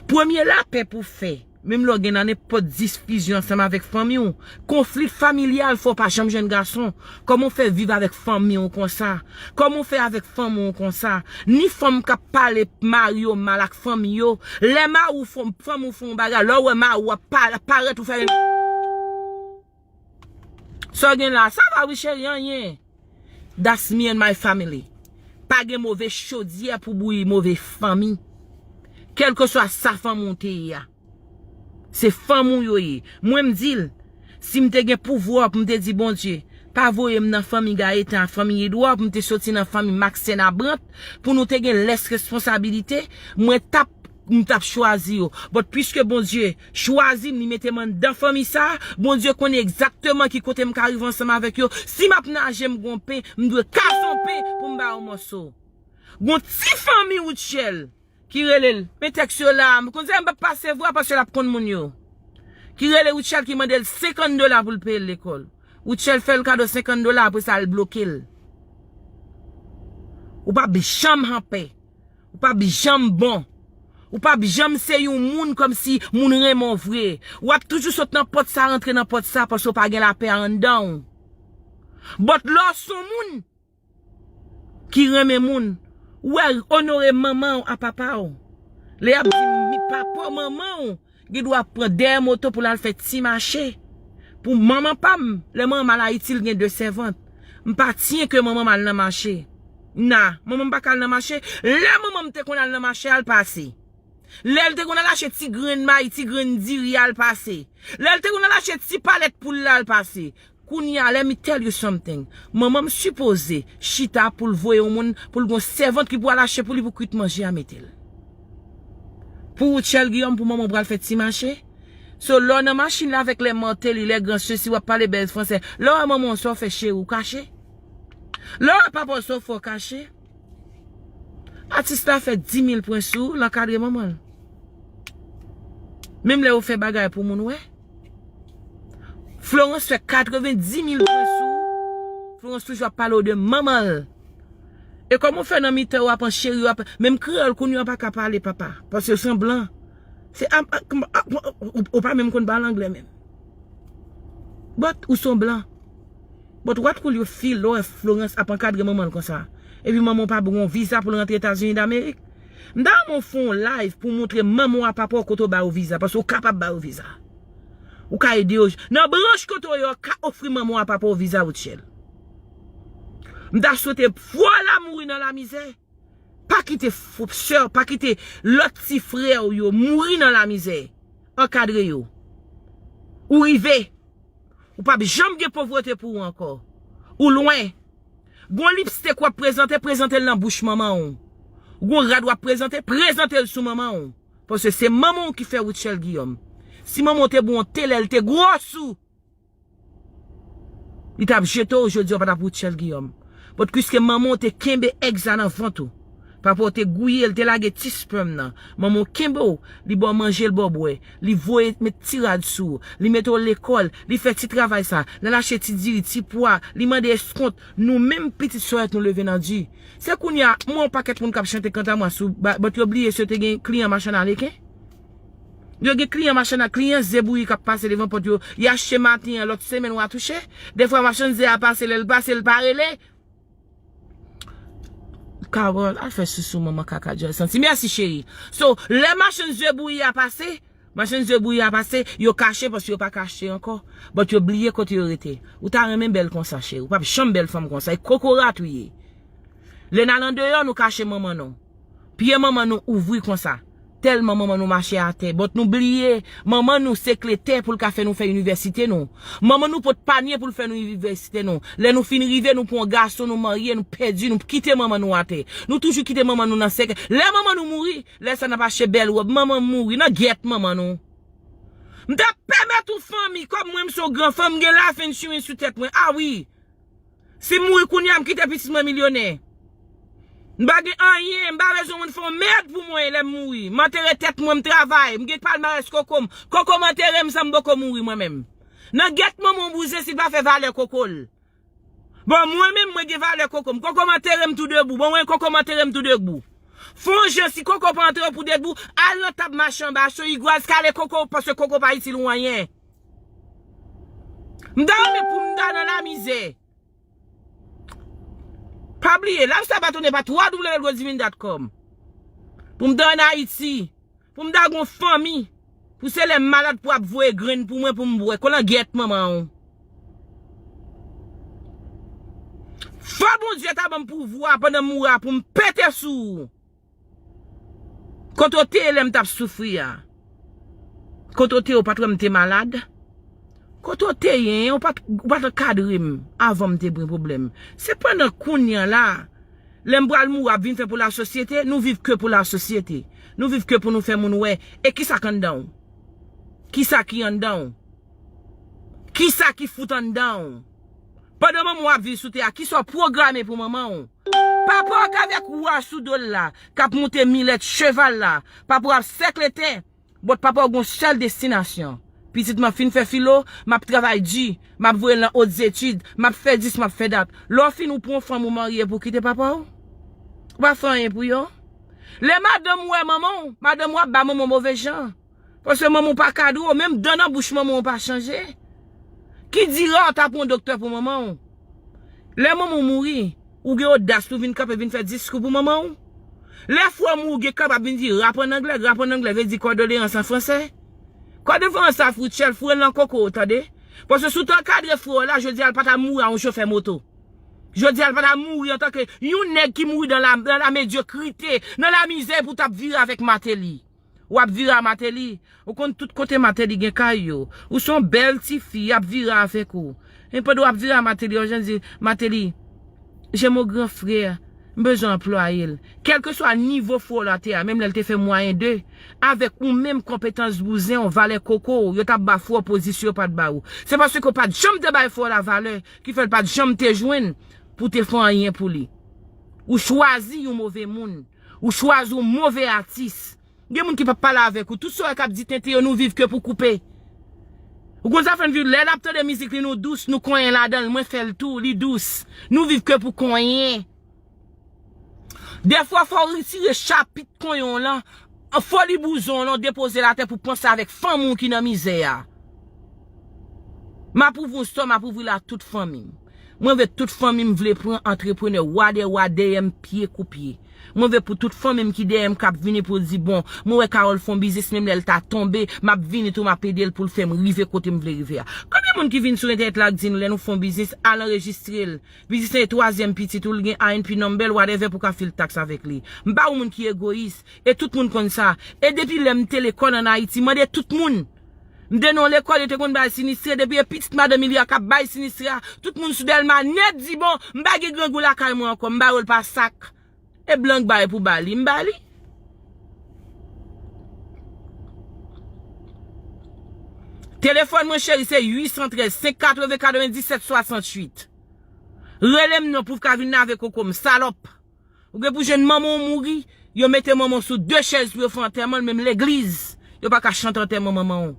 Premye lapè pou fè, menm lè w gen nan nenpòt diskizyon ansanm avèk fanmi w, konfli familyal fè w pa janm jwenn gason. Kòman w fè viv avèk fanmi w konsa? Kòman w fè avèk fanmi w konsa? Ni fanm k ap pale mari yo mal ak fanmi yo. Lè mari w fè, fanmi w fè yon bagay, lè w wè mari w ap pa-, parèt ou fè. Sa w gen la, sa va wi cheri, anyen. That's me and my family. Pa gen move chodyè pou bouyi move fanmi. Kèlkeswa sa fanmi w te ye a. Se fanmi w yo ye. Mwen m di l, si m te gen pouvwa pou m te di Bondye, pa voye m nan fanmi Gayetan, fanmi Edwa, pou m te soti nan fanmi Maxen Abrant, pou nou te gen lès responsabilite, mwen t ap, m t ap chwazi yo. But piske Bondye chwazi m, li mete m anndan fanmi sa, Bondye konnen egzakteman ki kote m ka rive ansanm avèk yo. Si m ap naje, m gon pen, m dwe kase yon pen pou m ba yo mòso. Gon ti fanmi Rutshelle ki rele l. Men tèks yo la, m konn se m p ap pase vwa paske l ap konn moun yo. Ki rele Rutshelle, ki mande l senkant dola pou l peye l lekòl. Rutshelle fè l kado senkant dola, apre sa l bloke l. Ou p ap janm anpè. Ou p ap janm bon. Ou p ap janm se yon moun kòmsi moun renmen w vre. W ap toujou sot nan pòt sa, rantre nan pòt sa, paske w pa gen lapè anndan w. But lè w se yon moun ki renmen moun, ou wè, onore manman w a papa w. Lè y ap di mi papa w, manman w, gen dwa pran dèyè moto pou l al fè ti mache. Pou manman pa m, lè manman m al Ayiti, l gen de sèvant. M pa tiyen ke manman m al nan mache. Na, manman m pa ka al nan mache. Lè manman m te konn al nan mache, al pase. Lè l te konn al achte ti grenn mayi, ti grenn diri, al pase. Lè l te konn al achte ti palèt pou l la, al pase. Kounye a, let me tell you something. Manman m sipoze chita pou l voye yon moun, pou l gon sèvant ki pou al achte pou li pou kwit manje a mete l. Pou Rutshelle Guillaume, pou manman w pral fè ti mache. So, lè w nan machin la avèk lè Martelly, lè gran sesi, w ap pale bèl fransè. Lè w wè manman w sa w fè cheri, w kache. Lè w wè papa w sa w fè w kache. Atis la fè di mil pwen sou l, l ankadre manman l. Menm lè yo fè bagay pou moun wè. Florence fè katrevenndimil pwen sou. Florence toujou ap pale w de manman l. E kòman w fè nan mitan w ap an cheri w ap, menm kreyòl kounye a w pa ka pale papa, paske w se yon blan. Se a, a, a, ou, ou pa menm konn pale anglè menm. But ou se yon blan. But what will you feel lè w wè Florence ap ankadre manman l konsa? Epi manman w pa ba w yon viza pou l rantre Etazini Damerik? M ta renmen w fè yon live pou w montre manman w a papa w kote w ba yo viza, paske w kapab ba yo viza. Ou ka ede yo. Nan branch kote w ye, w ka ofri manman w a papa w viza, Rutshelle. M ta swete fwa w la mouri nan lamizè. Pa kite f-, sè w, pa kite lòt ti frè w yo mouri nan lamizè. Ankadre yo. Ou rive. Ou p ap janm gen povrete pou ou ankò. Ou lwen. Gon lipstik w ap prezante, prezante l nan bouch manman w. Gon rad w ap prezante, prezante l sou manman w. Paske se manman w ki fè Rutshelle Guillaume. Si manman w te ba w yon te lè l te gwòs ou, li t ap jete w jodi a, w pa t ap Rutshelle Guillaume. But piske manman w te kenbe èg sa nan vant ou, papa w te gouye l, te lage ti sperm nan, manman w kenbe w, li ba w manje, l ba w bwè, li voye met ti rad sou ou, li mete w lekòl, li fè ti travay sa, l al achte ti diri, ti pwa, li mande eskont, nou menm pitit Soyèt nou leve nan di. Se kounye a, m wè yon pakèt moun k ap chante kanta mwa sou, ba-, but yo bliye si yo te gen kliyan machann aleken. Yo gen kliyan machann a, kliyan ze bouyi k ap pase devan pòt yo. Y achte maten an, lòt semèn w a touche. Defwa machann ze a pase, lè l pase, l pa rele. Carole, al fè sousou manman kaka djòl santi. Mèsi cheri. So, lè machann ze bouyi a pase, machann ze bouyi a pase, yo kache paske yo pa ka achte ankò. But yo bliye kote yo rete. Ou ta renmen bèl konsa, cheri. Ou p ap janm bèl fanm konsa. E kokorat ou ye. Lè n al andeyò, nou kache manman nou. Pye manman nou ouvri konsa. Tèlman manman nou mache atè. But nou bliye, manman nou se kle tè pou l ka fè nou fè inivèsite nou. Manman nou pot panye pou l fè nou inivèsite nou. Lè nou fin rive, nou pran yon gason, nou marye, nou pèdi, nou kite manman nou atè. Nou toujou kite manman nou nan sèkèy. Lè manman nou mouri, lè sa n ap achte bèl wòb, manman mouri, nan gyèt manman nou. M t ap pèmèt ou fanmi, kòm mwen m se yon gran fanm, m gen life insurance sou tèt mwen. A wi. Si m mouri kounye a, m kite pitit mwen milyonè. M pa gen anyen, m pa bezwen moun fè yon mèd pou mwen lè m mouri. M antere tèt mwen, m travay, m gen palmarès koko m. Koko m antere m san m poko mouri mwen menm. Nan gèt manman w bouzen si l pa fè valè koko l. Bon, mwen menm, mwen gen valè koko m. Koko m antere m tou debou. Bon, mwen, koko m antere m tou debou. Fè yon jan, si koko pa antere w pou debou, al nan tab mache anba, cho igwaz, kale koko w, paske koko pa itil ou anyen. M ta renmen pou m ta nan lamizè. Pa bliye, Lifestyle Patone pa twa w w w gozimini dot com. Pou m ta ann Ayiti, pou m ta gon fanmi, pou se lè m malad pou ap voye grenn pou mwen pou m bwè. Kolangyèt manman w. Fò Bondye ta ban m pouvwa pandan m mouri a pou m pete sou ou. Kote w te ye lè m t ap soufri a? Kote w te ye, ou pa t wè m te malad? Kote w te ye, en? Ou pa t, ou pa t ankadre m avan m te gen pwoblèm. Se pandan kounye a la, lè m pral mouri, ap vin fè pou lasosyete, nou viv ke pou lasosyete. Nou viv ke pou nou fè moun wè. E kisa k anndan w? Kisa ki anndan w? Kisa ki fout anndan w? Pandan manman w ap viv sou tè a, kisa w pwograme pou manman w? Papa w k avèk wa sou do l la, k ap monte milèt cheval la, papa w ap sèkle tè, bòt papa w gon sèl destinasyon. Pitit m ap fin fè filo, m ap travay di, m ap voye l nan ot zetid, m ap fè dis, m ap fè dat. Lè w fin ou pran fanm ou marye pou kite papa w? Ou pa fè anyen pou yo? Lè madanm ou wè manman w, madanm ou ap ba manman w move jan. Paske manman w pa kadre w, menm dan nan bouch manman w pa chanje. Ki dira w ta pran yon doktè pou manman w? Lè manman w mouri, ou gen odas pou vin kanpe vin fè diskou pou manman w? Lè frè w mouri, ou gen kapab vin di rap an anglè, rap an anglè vle di kòdoleyans an fransè. Kòdoleyans sa fout chèl foure l nan koko w, tande. Paske si w te ankadre frè w la, jodi a l pa ta mouri a yon chofè moto. Jodi a l pa ta mouri antanke yon nèg ki mouri nan la, nan la medyokrite, nan la mizè pou t ap vire avèk Martelly. W ap vire a Martelly. Ou konn tout kote Martelly gen kay yo. Ou se yon bèl tifi, y ap vire avèk ou. Men pandan w ap vire a Martelly, yon jèn di, Martelly, j'ai mon grand frère, m bezwen anplwaye l. Kèlkeswa nivo frè w la te a, menm lè l te fè mwayen de, avèk ou menm konpetans bouzen w, valè koko w, yo t ap ba frè w pozisyon yo pa t ba ou. Se paske w pa t janm te bay frè w la valè ki fè l pa t janm te jwenn pou te fè anyen pou li. Ou chwazi yon move moun. Ou chwazi yon move atis. Gen moun ki p ap pale avèk ou. Tout sa w wè k ap di tenten yo, nou viv ke pou koupe. Ou konn sa fè n viv, lè n ap tande mizik li, nou dous, nou konyen ladan l. Mwen fè l tou, li dous. Nou viv ke pou konyen. Dèfwa, fò w retire chapit konyen w lan, foli bouzon w lan, depoze l atè pou panse avèk fanmi w ki nan mizè a. M ap ouvri yon store, m ap ouvri l a tout fanmi m. Mwen vle tout fanmi m vle pran antreprenè wa dè wa, dèyè m pye kou pye. Mwen vle pou tout fanmi m ki dèyè m k ap vini pou di, bon, mwen wè Carole fè yon biznis, menm lè l ta tonbe, m ap vini tou, m ap ede l pou l fè m rive kote m vle rive a. Konbyen moun ki vin sou entènèt la k di nou lè nou fè yon biznis, al anrejistre l? Biznis lan e twazyèm pitit ou, l gen I N P number l, whatever, pou w ka file taks avèk li. M pa yon moun ki egoyis, e tout moun konn sa. E depi lè m te lekòl ann Ayiti, mande tout moun. M te nan yon lekòl, yo te konn bay sinistre, depi e pitit madanm Ilya k ap bay sinistre a, tout moun sou Dèlma nèt di, bon, m pa gen grangou lakay mwen ankò, m ba yo l pa sak. E blan k bay pou ba li, m ba li. Telefòn mwen cheri se uit san trèz, senk katreven, katrevendiset, swasanntuit. Rele m non pou w ka vin lave koko m, salòp. Ou gen pou jwenn manman w mouri, yo mete manman w sou de chèz pou yo fè antèman l, menm legliz, yo pa ka chante antèman manman w.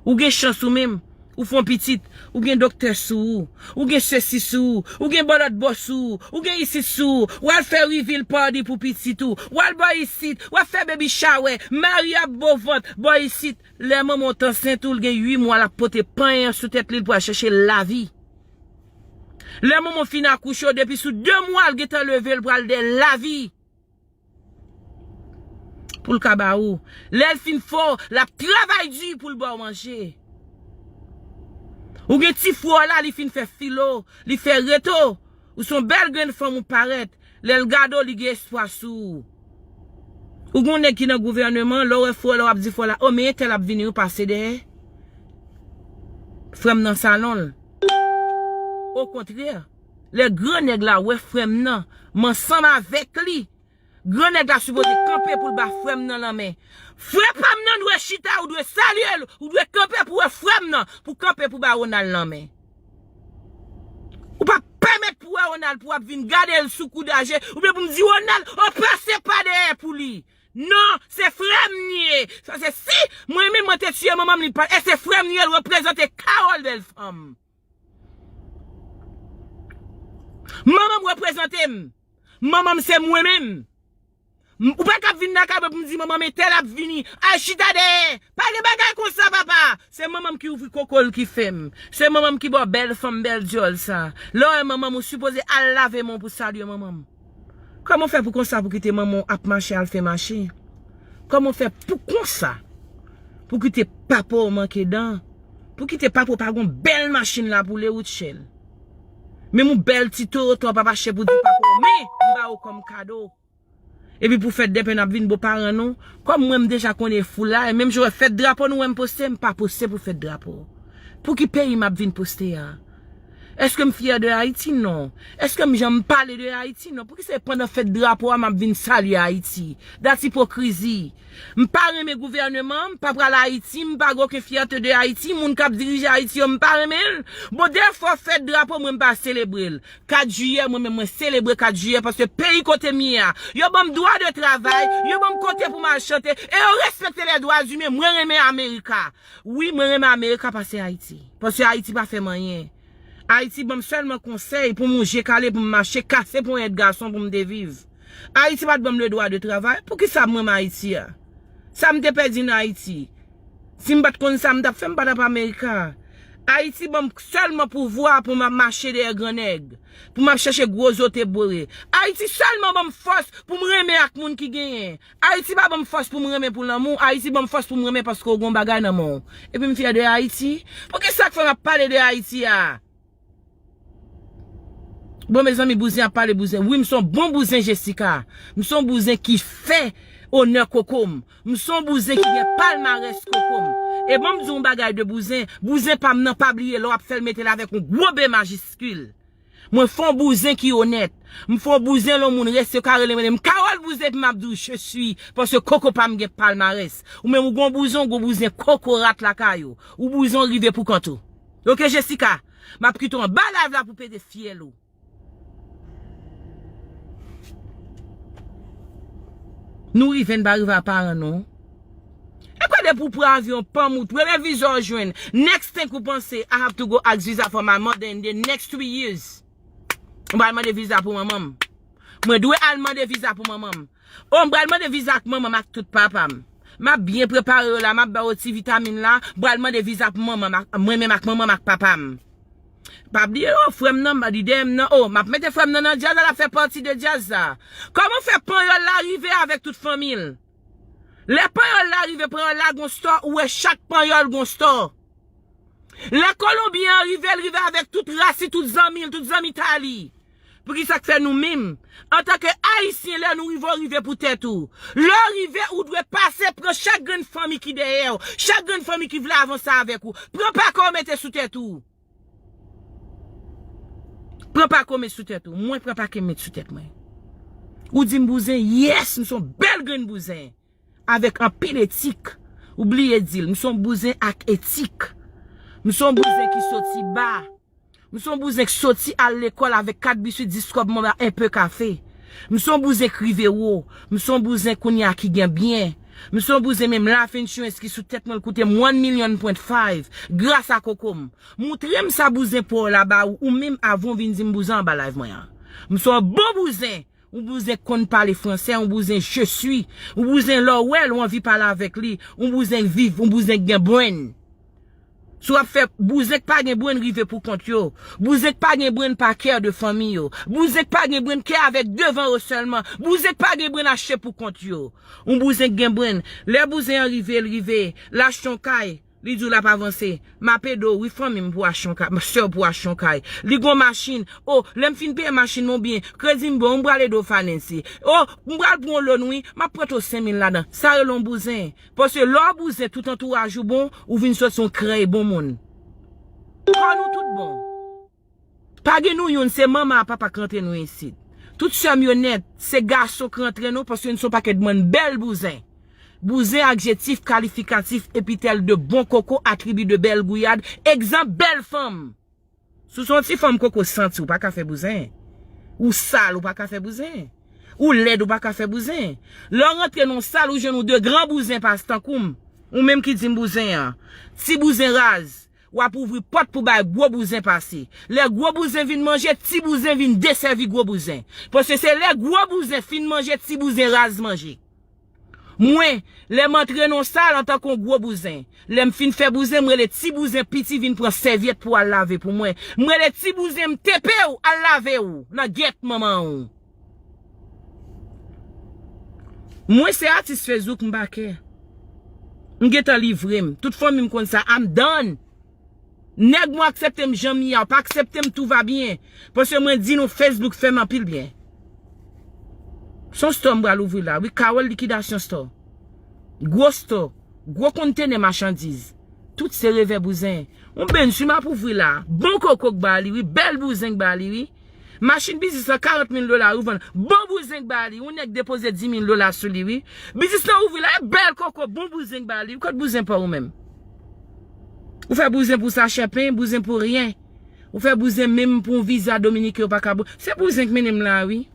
Ou gen chans ou menm, ou fè yon pitit, ou gen doktè sou ou, ou gen sesi sou ou, ou gen bòlòt bò sou ou, ou gen isit sou ou, w al fè reveal party pou pitit ou, w al bò isit, w ap fè baby shower, mari ap bo vant, bò isit. Lè manman w t ansent ou, l gen uit mwa, l ap pote panyen an sou tèt li, l pral chèche lavi. Lè manman w fin akouche w, depi sou de mwa, l gentan leve, l pral dèyè lavi. Pou l ka ba ou. Lè l fin fò, l ap travay di pou l ba w manje. Ou gen ti frè w la, li fin fè filo, li fè reto. Ou se yon bèl grenn fanm, ou parèt. Lè l gade w, li gen espwa sou ou. Ou gen yon nèg ki nan gouvèneman, lè w wè frè w la, w ap di frè w la, o, men entèl ap vini, wi, pase dèyè. Frè m nan salon l. Okontrè, lè gran nèg la wè frè m nan, m ansanm avèk li, gran nèg la sipoze kanpe pou l ba frè m nan lanmen. Frè pa m nan dwe chita, ou dwe salye l, ou dwe kanpe pou wè frè m nan, pou kanpe pou ba Ronald lanmen. Ou pa pèmèt Pou wè Ronald pou ap vin gade l sou kou daje, oubyen pou m di Ronald, o pase pa dèyè pou li. Non, se frè m li ye. Sa se si mwen menm mwen te tiye manman m li pa, e se frè m li ye, l reprezante Carole bèl fanm. Manman m reprezante m. Manman m se mwen menm. M- Ou pa ka vin nan kay mwen pou m di manman m entèl ap vini. Al chita dèyè. Pa gen bagay konsa papa. Se manman m ki ouvri koko l ki fè m. Se manman m ki ba w bèl fanm bèl dyòl sa. Lè w wè manman m ou sipoze al lave men w pou salye manman m. Kòman w fè pou konsa pou kite manman w ap mache al fè mache? Kòman w fè pou konsa pou kite papa w manke dan? Pou kite papa w pa gon bèl machin la pou le Rutshelle? Menm yon bèl ti Toyota w pa mache pou di papa w men m ba w kòm kado. Epi pou fèt dèpè n ap vin bo paran nou. Kòm mwen m deja konnen foula, e menm jan w wè fèt drapo nou wè m poste, m pa poste pou fèt drapo. Pou ki peyi m ap vin poste a? Èske m fyè de Ayiti? Non. Èske m janm pale de Ayiti? Non. Poukisa se pandan fèt drapo a m ap vin salye Ayiti? Dat ipokrizi. M pa renmen gouvèneman, m pa pral Ayiti, m pa gen okenn fyète de Ayiti, moun k ap dirije Ayiti yo, m pa renmen l. Bon, defwa fèt drapo mwen m pa selebre l. Kat jiyè, mwen menm mwen selebre kat jiyè paske peyi kote m ye a, yo ban m dwa de travay, yo ban m kote pou m al chante, e yo respekte lè dwa imen, mwen renmen Amerika. Wi, mwen renmen Amerika pase Ayiti. Paske Ayiti pa fè m anyen. Ayiti ban m sèlman konsèy pou m yon je kale pou m mache, kase ponyèt gason pou m te viv. Ayiti pa t ban m le dwa de travay. Poukisa mwen renmen Ayiti a? Sa m te pèdi nan Ayiti? Si m pa t konn sa m t ap fè, m pa t ap Amerika. Ayiti ban m sèlman pouvwa pou m ap mache dèyè gran nèg, pou m ap chèche gwo zo te bore. Ayiti sèlman ban m fòs pou m renmen ak moun ki genyen. Ayiti pa ban m fòs pou m renmen pou lanmou. Ayiti ban m fòs pou m renmen paske w gen yon bagay nan men w. Epi m fyè de Ayiti. Poukisa k fè m ap pale de Ayiti a? Bon, mezanmi, bouzen ap pale bouzen. Wi, m se yon bon bouzen, Jessica. M se yon bouzen ki fè onè koko m. M se yon bouzen ki gen palmarès koko m. E ban m di w yon bagay de bouzen. Bouzen pa m nan, pa bliye, lè w ap fè l, mete l avèk yon gwo B majiskil. Mwen fè yon bouzen ki onèt. M fè yon bouzen lè yon moun resi, yo ka rele m, rele m Carole Bouzen, epi m ap di w, je suis, paske koko pa m gen palmarès. Ou menm, ou gen yon bouzen, ou gen yon bouzen kokorat lakay ou. Ou bouzen, w rive pou kont ou. Oke, Jessica? M ap kite w anba live la pou pete fyèl ou. Nou rive, n pa rive a paran nou. E kwa depi w pran avyon, panm ou, premye viza w jwenn, next thing ou panse, I have to go ask visa for my mother in the next three years. Mwen pral mande viza pou manman m. Mwen dwe al mande viza pou manman m. O, m pral mande viza ak manman m ak tout papa m. M ap byen prepare yo la, m ap ba yo ti vitamin la, m pral mande viza pou manman m ak, mwen menm ak manman m ak papa m. Pa bliye, o, frè m nan, m di dèyè m nan, o, m ap mete frè m nan nan djaz la, l ap fè pati de djaz la. Kòman fè panyòl la rive avèk tout fanmi l? Lè panyòl la rive, panyòl la gon stò, ou wè chak panyòl gon stò. Lè Kolonbyen an rive, l rive avèk tout ras li, tout zanmi l, tout zanmitay li. Poukisa k fè nou menm, antanke Ayisyen, lè nou rive, w rive pou tèt ou? Lè w rive, ou dwe pase pran chak grenn fanmi ki dèyè w, chak grenn fanmi ki vle avanse avèk ou. Pran pake w mete sou tèt ou. Pran pake w met sou tèt ou. Mwen pran pake m met sou tèt mwen. Ou di m bouzen, yes, m se yon bèl grenn bouzen. Avèk anpil etik. Ou bliye di l, m se yon bouzen ak etik. M se yon bouzen ki soti ba. M se yon bouzen k soti al lekòl avèk kat biswit, dis kòb, mwen ba enpe kafe. M se yon bouzen k rive wo. M se yon bouzen kounye a ki gen byen. M se yon bouzen menm life insurance ki sou tèt mwen, l koute m one million point five gras a koko m. Montre m sa bouzen pa w la ba ou, ou menm avan w vin di m bouzen anba live mwen an. M se yon bon bouzen. Yon bouzen k konn pale fransè, yon bouzen je suis, yon bouzen lè w wè l, w anvi pale avèk li, yon bouzen k viv, yon bouzen k gen brain. Si w ap fè bouzen k pa gen brain rive pou kont yo, bouzen k pa gen brain pa care de fanmi yo, bouzen k pa gen brain care avèk devan yo sèlman, bouzen k pa gen brain achte pou kont yo. Yon bouzen k gen brain, lè bouzen an rive, l rive, l achte yon kay, li di w l ap avanse. M ap ede w, wi, fanmi m pou achte yon kay, sè w pou achte yon kay. Li gon machin. O, lè m fin peye machin mwen byen, kredi m bon, m pral ede w finanse. O, m pral pran yon loan, wi, m ap prete w senk mil ladan. Sa rele yon bouzen. Paske lè w bouzen, tout antouraj ou bon, ou vin soti yon krèy bon moun. Kò nou tout bon. Pa gen nou youn, se manman ak papa k rantre nou isit. Tout sè m yo nèt, se gason k rantre nou, paske nou se yon pakèt bann bèl bouzen. Bouzen, adjetif kalifikatif, epitèl de bon koko, atribi de bèl gouyad, egzanp, bèl fanm. Si w se yon ti fanm koko santi, ou pa ka fè bouzen. Ou sal, ou pa ka fè bouzen. Ou lèd, ou pa ka fè bouzen. Lè w rantre nan yon sal, ou jwenn ou de gran bouzen pas tankou m. Ou menm ki di m bouzen an. Ti bouzen raz. W ap ouvri pòt pou bay gwo bouzen pase. Lè gwo bouzen vin manje, ti bouzen vin desèvi gwo bouzen. Paske se lè gwo bouzen fin manje, ti bouzen raz manje. Mwen, lè m antre nan yon sal antanke yon gwo bouzen, lè m fin fè bouzen, m rele ti bouzen piti vin pran sèvyèt pou al lave pou mwen. M rele ti bouzen, m tepe w, al lave w nan gèt manman w. Mwen se atis Facebook, m pa kè. M gentan livre m. Tout fanmi m konn sa, I'm done. Nèg mwen aksepte m jan m ye a, ou pa aksepte m, tout va byen. Paske mwen di nou Facebook fè m anpil byen. Se yon store m pral ouvri la, wi, Carole Liquidation Store. Gwo store, gwo kontenè machandiz. Tout se revè bouzen. Yon bennsi m ap ouvri la. Bon koko k ba li, wi, bèl bouzen k ba li, wi. Machin biznis lan karant mil dola, wi, vann. Bon bouzen k ba li, yon nèg depoze dis mil dola sou li, wi. Biznis lan ouvri la, e bèl koko, bon bouzen k ba li, wi. Kot bouzen pa w ou menm? Ou fè bouzen pou sachè pen, bouzen pou ryen. Ou fè bouzen menm pou yon viza dominiken ou pa ka bou-, se bouzen k mennen m la, wi.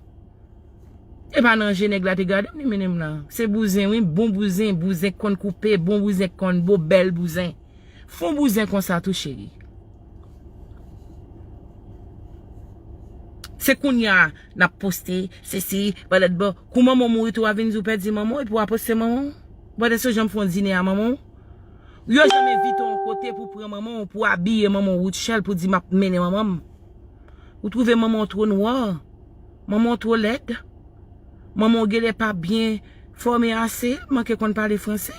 E pa nan je nèg la te gade m, li mennen m la. Se bouzen, wi, bon bouzen, bouzen k konn koupe, bon bouzen k konn bo, bèl bouzen. Fon bouzen konsa tou, cheri. Se kounye a n ap poste, sesi, balèt bò. Kou manman w mouri tou, w a vin di w pèdi manman w, epi w a poste manman w. Bò, èske w janm fè yon dine a manman w? Yo janm envite w yon kote pou pran manman w, pou abiye manman w Rutshelle, pou di, "M ap mennen manman m." Ou twouve manman w twò nwa, manman w twò lèd, manman w genlè pa byen fòme ase, manke konn pale franse.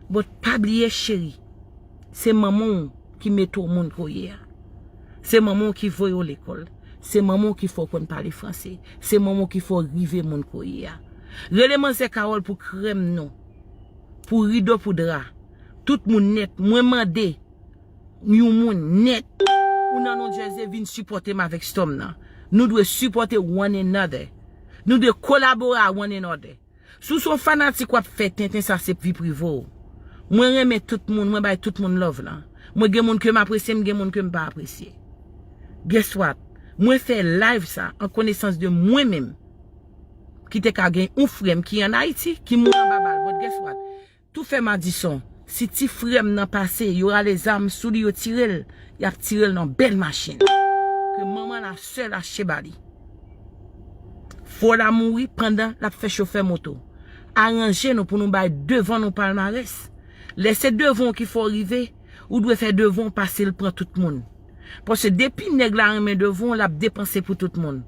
But pa bliye, cheri, se manman w ki mete w moun ke w ye a. Se manman w ki voye w lekòl. Se manman w ki fè w konn pale franse. Se manman w ki fè w rive moun ke w ye a. Rele manzè Carole pou krèm non, pou rido, pou dra. Tout moun nèt. Mwen mande yon moun nèt ou nan New Jersey vin sipòte m avèk store m nan. Nou dwe sipòte one another. Nou dwe kolabore a one another. Si w se yon fanatik w ap fè tenten, sa se vi prive w. Mwen renmen tout moun, mwen bay tout moun love lan. Mwen gen moun ke m apresye, m gen moun ke m pa apresye. Guess what? Mwen fè live sa an konesans de mwen menm. Ki te ka gen yon frè m ki an Ayiti, ki mouri anba bal. But guess what? Tou fè Madison, si ti frè m nan pase, yo rale zam sou li, yo tire l, y ap tire l nan bèl machin ke manman l sèl achte ba li. Fò l a mouri pandan l ap fè chofè moto. Aranje nou pou nou bay devan nou palmarès. Lè se devan w ki fè w rive, ou dwe fè devan w pase l pran tout moun. Paske depi nèg la renmen devan w, l ap depanse pou tout moun.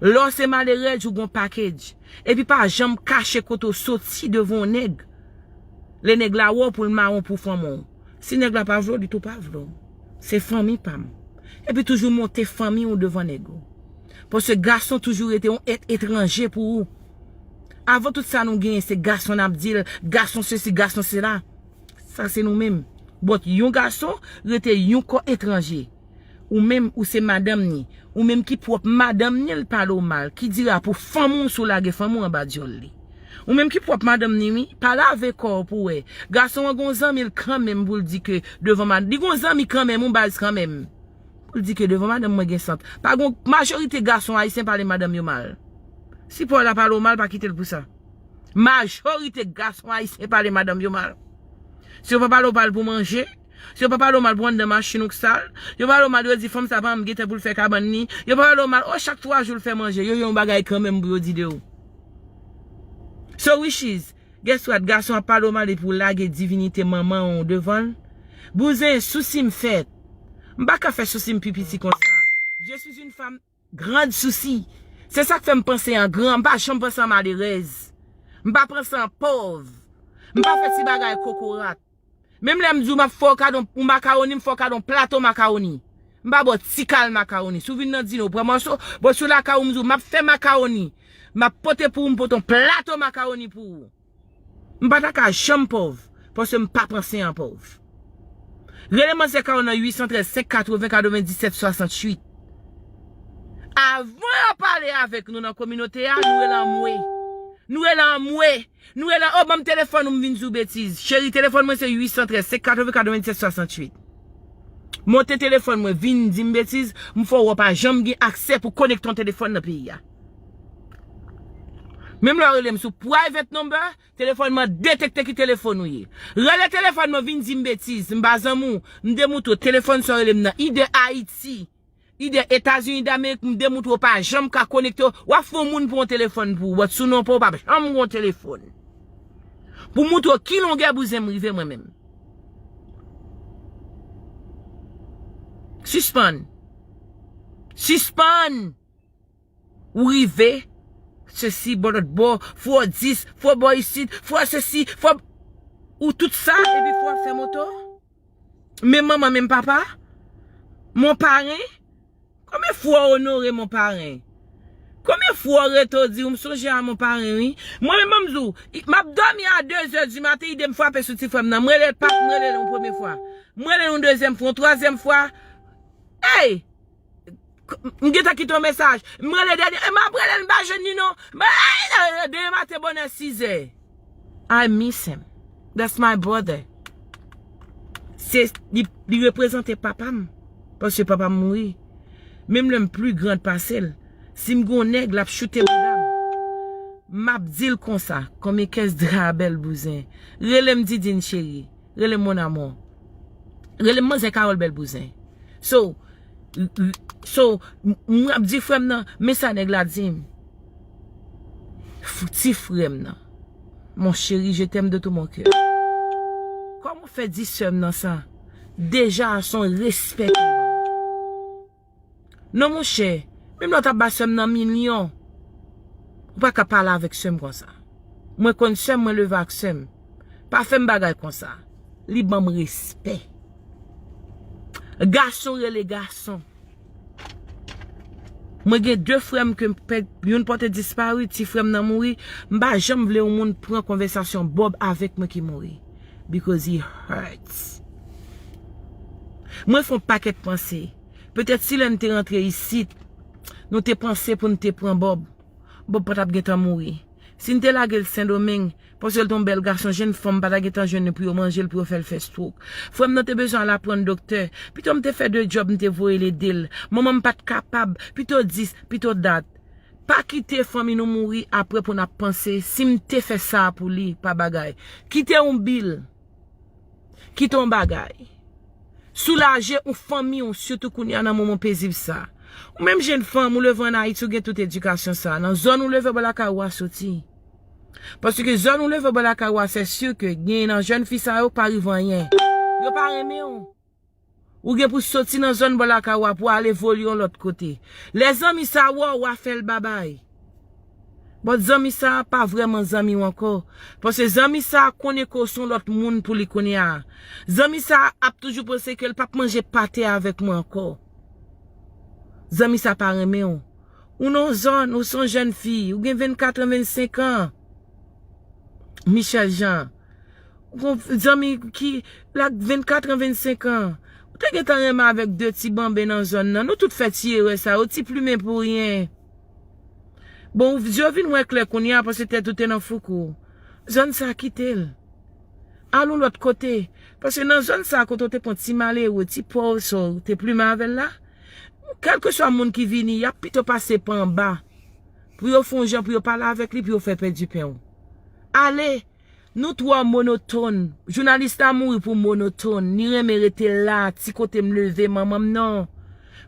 Lè w se malerèz, ou gon package. Epi pa janm kache kote w soti devan yon nèg. Lè nèg la wè w pou l mawon pou fanmi w. Si nèg la pa vle w, li tou pa vle w. Se fanmi pa m. Epi toujou monte fanmi w devan nèg ou. Paske gason toujou rete yon èt etranje pou ou. Avan tout sa nou genyen, se gason n ap di l, gason sesi, gason sela. Sa se nou menm. But yon gason rete yon kò etranje. Ou menm, ou se madanm ni. Ou menm ki pwòp madanm ni, l pale w mal. Ki dira pou fanmi w si w lage fanmi w anba dyòl li. Ou menm ki pwòp madanm ni, wi. Pa lave kò w pou w wè. Gason an gon zanmi l kanmenm pou l di ke devan madanm. Li gon zanmi kanmenm, yon baz kanmenm. Pou l di ke devan madanm mwen gen sant. Pa gon majorite gason ayisyen pale madanm yo mal. Si pa w la pale w mal, pa kite l pou sa. Majorite gason ayisyen pale madanm yo mal. Si yo pa pale w mal pou manje, si yo pa pale w mal pou anndan machin ou k sal, yo pale w mal, yo di fanm sa pa janm gen tan pou l fè kabann ni, yo pa pale w mal, o chak twa jou l fè manje, yo gen yon bagay kanmenm pou yo di de ou. So wishes, guess what, gason ap pale w mal epi w lage divinite manman w devan l. Bouzen, sousi m fèt. M pa ka fè sousi m pi piti konsa. Je suis une femme grande souci. Se sa k fè m panse an gran, m pa janm panse an malerèz. M pa panse an pòv. M pa fè ti bagay kokorat. Menm lè m di w m ap fè w kado yon makawoni, m fè w kado yon plato makawoni. M pa ba w ti kal makawoni. Si w vin nan dine, w pran mòso, bon, si w lakay ou, m di w m ap fè makawoni. M ap pote pou ou, m pote yon plato makawoni pou ou. M pa ta ka janm pòv, paske m pa panse an pòv. Rele manzè Carole nan uit san trèz, senk katreven, katrevenndisèt, swasanntuit. Avan yo pale avèk nou nan kominote a, nou rele anmwe. Nou rele anmwe. Nou rele, o, ban m telefòn ou, m vin di w betiz. Cheri, telefòn mwen se uit san trèz, senk katreven, katrevenndisèt, swasanntuit. Monte telefòn mwen, vin di m betiz, m fè w wè w pa janm gen aksè pou konekte yon telefòn nan peyi a. Menm lè w rele m sou private number, telefòn mwen detekte ki telefòn ou ye. Rele telefòn mwen, vin di m betiz, m pa zanmi w, m demoutre w, telefòn sa w rele m nan, i de Ayiti, i de Etazini Damerik, m demoutre w pa janm ka konekte w, w ap fè yon moun pran yon telefòn pou ou, but sou non pa w, w p ap janm gen yon telefòn. Pou moutre w ki longè bouzen m rive mwen menm. Sispann. Sispann. Ou rive, sesi, bò lòt bò, fò dis, fò bò isit, fò sesi, fò. Ou tout sa, epi fò ap fè moto? Men manman, men papa? Mon paren? Konbyen fwa w onore mon paren? Konbyen fwa w rete w di, w m sonje a mon paren, wi. Mwen menm, ban m di w, m ap dòmi a de zè di maten, ide m frape sou ti frè m nan. M rele l, pap, m rele l yon premye fwa. M rele l yon dezyèm fwa, yon twazyèm fwa. Ey! M gentan kite yon mesaj. M rele dènye, e m ap rele l, m pa jwenn li non. M, ey, demen maten bonè sizè. I miss him. That's my brother. Se, li, li reprezante papa m. Paske papa m mouri. Menm lè m pli grand pase l, si m gon nèg, l ap choute bouda m. M ap di l konsa, konbyen kès dra bèl bouzen. Rele m Didine cheri. Rele m mon amour. Rele m manzè Carole bèl bouzen. So, so, m, m ap di frè m nan, men sa nèg la di m. F-, ti frè m nan. Mon chéri, je t'aime de tout mon cœur. Kòman w fè di sè m nan sa? Deja, se yon respè ke l ban m. Non, monchè, menm lè w ta ba sè m nan milyon, ou pa ka pale avèk sè m konsa. Mwen konn sè m, mwen leve ak sè m. Pa fè m bagay konsa. Li ban m respè. Gason rele gason. Mwen gen de frè m ke m pèd, youn pòte disparu, ti frè m nan mouri. M pa janm vle yon moun pran konvèsasyon Bob avèk mwen ki mouri. Because he hurts. Mwen fè yon pakèt panse. Petèt si lè n te rantre isit, nou te panse pou n te pran Bob, Bob pa t ap gentan mouri. Si n te lage l Sendomeng, paske l te yon bèl gason, jenn fanm pa ta gentan jwenn li pou yo manje l, pou yo fè l fè stroke. Frè m nan te bezwen al aprann doktè. Pito m te fè de djòb, m te voye l ede l. Manman m pa t kapab. Pito dis, pito dat. Pa kite fanmi nou mouri apre pou n ap panse, si m te fè sa a pou li, pa bagay. Kite yon bil. Kite yon bagay. Soulaje yon fanmi w, sitou kounye a nan moman pezib sa. Ou menm jenn fanm, ou leve ann Ayiti, ou gen tout edikasyon sa. Nan zòn ou leve bò lakay ou a soti. Paske zòn ou leve bò lakay ou a, se si ke gen nan jèn fi sa yo pa rive anyen. Yo pa renmen w. Ou gen pou soti nan zòn bò lakay ou a pou al evolye yon lòt kote. Lè zanmi sa wè w, w a fè l babay. But zanmi sa a pa vrèman zanmi w ankò. Paske zanmi sa a konnen ke w se yon lòt moun pou li kounye a. Zanmi sa a ap toujou panse ke l p ap manje pate avèk mwen ankò. Zanmi sa a pa renmen w. Ou nan yon zòn, ou se yon jèn fi, ou gen vennkat an, vennsenk an. Michel Jean. Ou gon zanmi ki la vennkat an, vennsenk an. Ou te gentan renmen avèk de ti banben nan zòn nan. Nou tout fè ti erè sa yo, ti plimen pou ryen. Bon, ou, zye w vin wè klè kounye a, paske tèt ou te nan foukou. Zòn sa, kite l. Al yon lòt kote. Paske nan zòn sa, kote w te pran ti malere, ti pòv sa w te plimen avè l la, kèlkeswa moun ki vini, y ap pito pase pa anba pou yo fè yon jan, pou yo pale avèk li, pou yo fè pèdi pen w. Ale! Nou twò monotòn. Jounalis la mouri pou monotòn. Li renmen rete la, ti kote m leve, manman m non.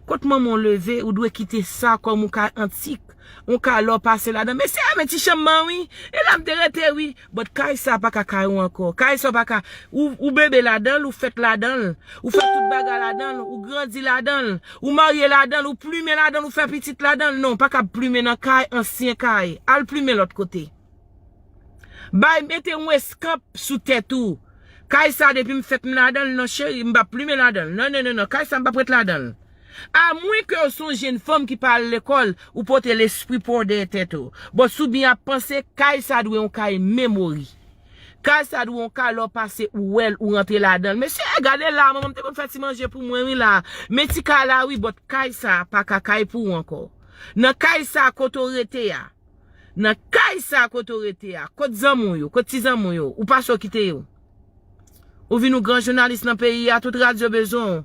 Kot manman w leve, ou dwe kite sa kòm yon kay antik. Yon kay lè w pase ladan. Mesye, men ti chanm nan wi. E la m te rete wi. But kay sa pa ka kay ou ankò. Kay sa pa ka. Ou, ou bebe ladan l, ou fèt ladan l. Ou fè tout bagay ladan l, ou grandi ladan l. Ou marye ladan l, ou plimen ladan l, ou fè pitit ladan l. Non, ou pa ka plimen nan kay, ansyen kay. Al plimen lòt kote. Bay, mete yon eskanp sou tèt ou. Kay sa, depi m fèt m ladan l, non cheri, m p ap plimen ladan l. Non, non, non, non, kay sa, m p ap ret ladan l. Amwen ke w se yon jenn fanm ki pa al lekòl, ou pote lespri pa w dèyè tèt ou. Bon, si w byen ap panse, kay sa dwe yon kay memori. Kay sa dwe yon kay lè w pase, ou wè l, ou rantre ladan l. Mesye, gade la, manman m te konn fè ti manje pou mwen, wi, la. Men ti kay la, wi, but kay sa, pa ka kay pou ou ankò. Nan kay sa, kote w rete a, Nan kay sa kote w rete a, kot zanmi w yo, kot ti zanmi w yo, ou pase w kite yo. Ou vin ou gran jounalis nan peyi a, tout radyo bezwen w.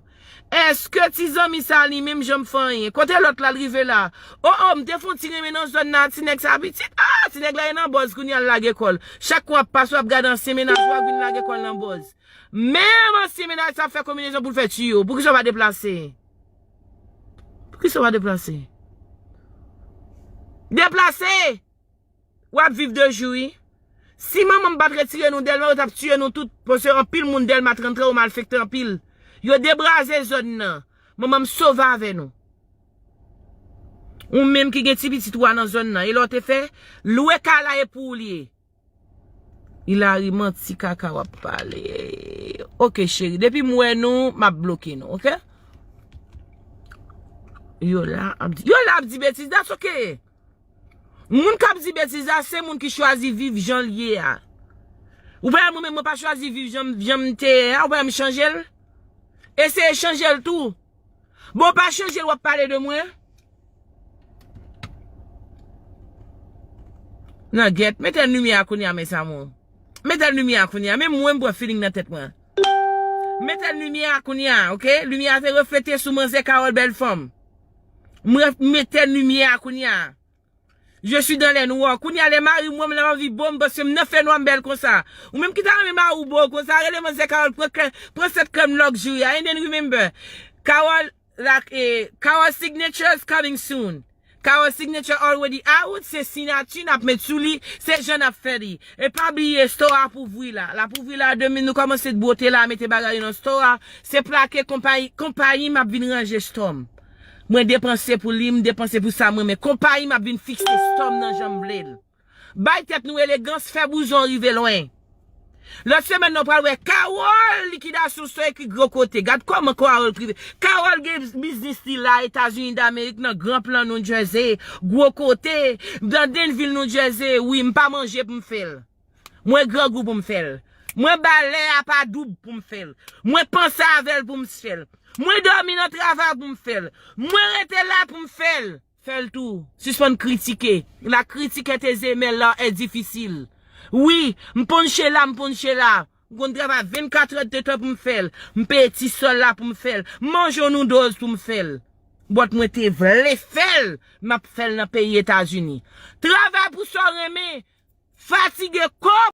Èske ti zanmi sa li menm janm fè anyen? Kote lòt la l rive la? O o, m te fè yon ti renmen nan zòn nan, ti nèg sa pitit. Ah, ti nèg la e nan bòz kounye a l lage kò l. Chak kou w ap pase w ap gade ansyen mennaj ou a vin lage kò l nan bòz. Menm ansyen mennaj sa ap fè konbinezon pou l fè tiyo. Poukisa w pa deplase? Poukisa w pa deplase? Deplase! W ap viv de jou, wi. Si manman m pa t retire nou Dèlma, yo t ap tiye nou tout. Paske anpil moun Dèlma tranntrè yo malfektè anpil. Yo debraze zòn nan. Manman m sove avè nou. Ou menm ki gen ti pitit ou a nan zòn nan. E lè w te fè, lwe kay la e pou ou li ye. Hilary, manti kaka w ap pale. Ok, cheri. Depi m wè nou, m ap bloke nou, ok? Yo la ap di, yo la ap di betiz, that's ok. Moun k ap di betiz la, se moun ki chwazi viv jan l ye a. Ou pa wè mwen menm, mwen pa chwazi viv jan, jan m te ye a, ou pa wè m chanje l? Eseye chanje l tou. Bon, w pa chanje l, w ap pale de mwen? Nan gèt, mete limyè a kounye a, mes amours. Mete limyè a kounye a, menm mwen m pran feeling nan tèt mwen. Mete limyè a kounye a, ok? Limyè a te reflete sou manzè Carole bèl fanm. Mwen mete limyè a kounye a. Je suis dans les noirs. Kounye a lè mari mwen m nan anvi bo m paske m nan fè nwa m bèl konsa. Ou menm ki ta renmen mari w bo w konsa, rele manzè Carole pran krè-, pran sèt krèm luxury a. And then remember, Carole, like, eh, Carole signature is coming soon. Carole signature already out, se sinati n ap met sou li, se jan n ap fè li. E pa bliye store a ap ouvri la. L ap ouvri la demen nou kòmanse bwote la, mete bagay yo nan store a. Se plake konpayi, konpayi m ap vin ranje store m. Mwen depanse pou li, m depanse pou sa mwen, men konpayi m ap vin fikse store m nan jan m vle l. Bay tèt nou elegans, fè bouzon rive lwen. Lòt semèn nan w pral wè Carole likidasyon store ekri gwo kote. Gad kòman Carole prive. Carole gen biznis li la Etazini Damerik nan Gran Plan New Jersey, gwo kote, nan Danville New Jersey. Wi, m pa manje pou m fè l. Mwen grangou pou m fè l. Mwen ba lè a pa doub pou m fè l. Mwen panse avè l pou m fè l. Mwen dòmi nan travay pou m fè l. Mwen rete la pou m fè l. Fè l tou. Sispann kritike. La critique est aisée, mais l'art est difficile. Wi, m ponche la, m ponche la. M konn travay vennkat èdtan pou m fè l. M peye ti sòl la pou m fè l. M manje yon noodles pou m fè l. But mwen te vle fè l, m ap fè l nan peyi Etazini. Travay pou sa w renmen. Fatige kò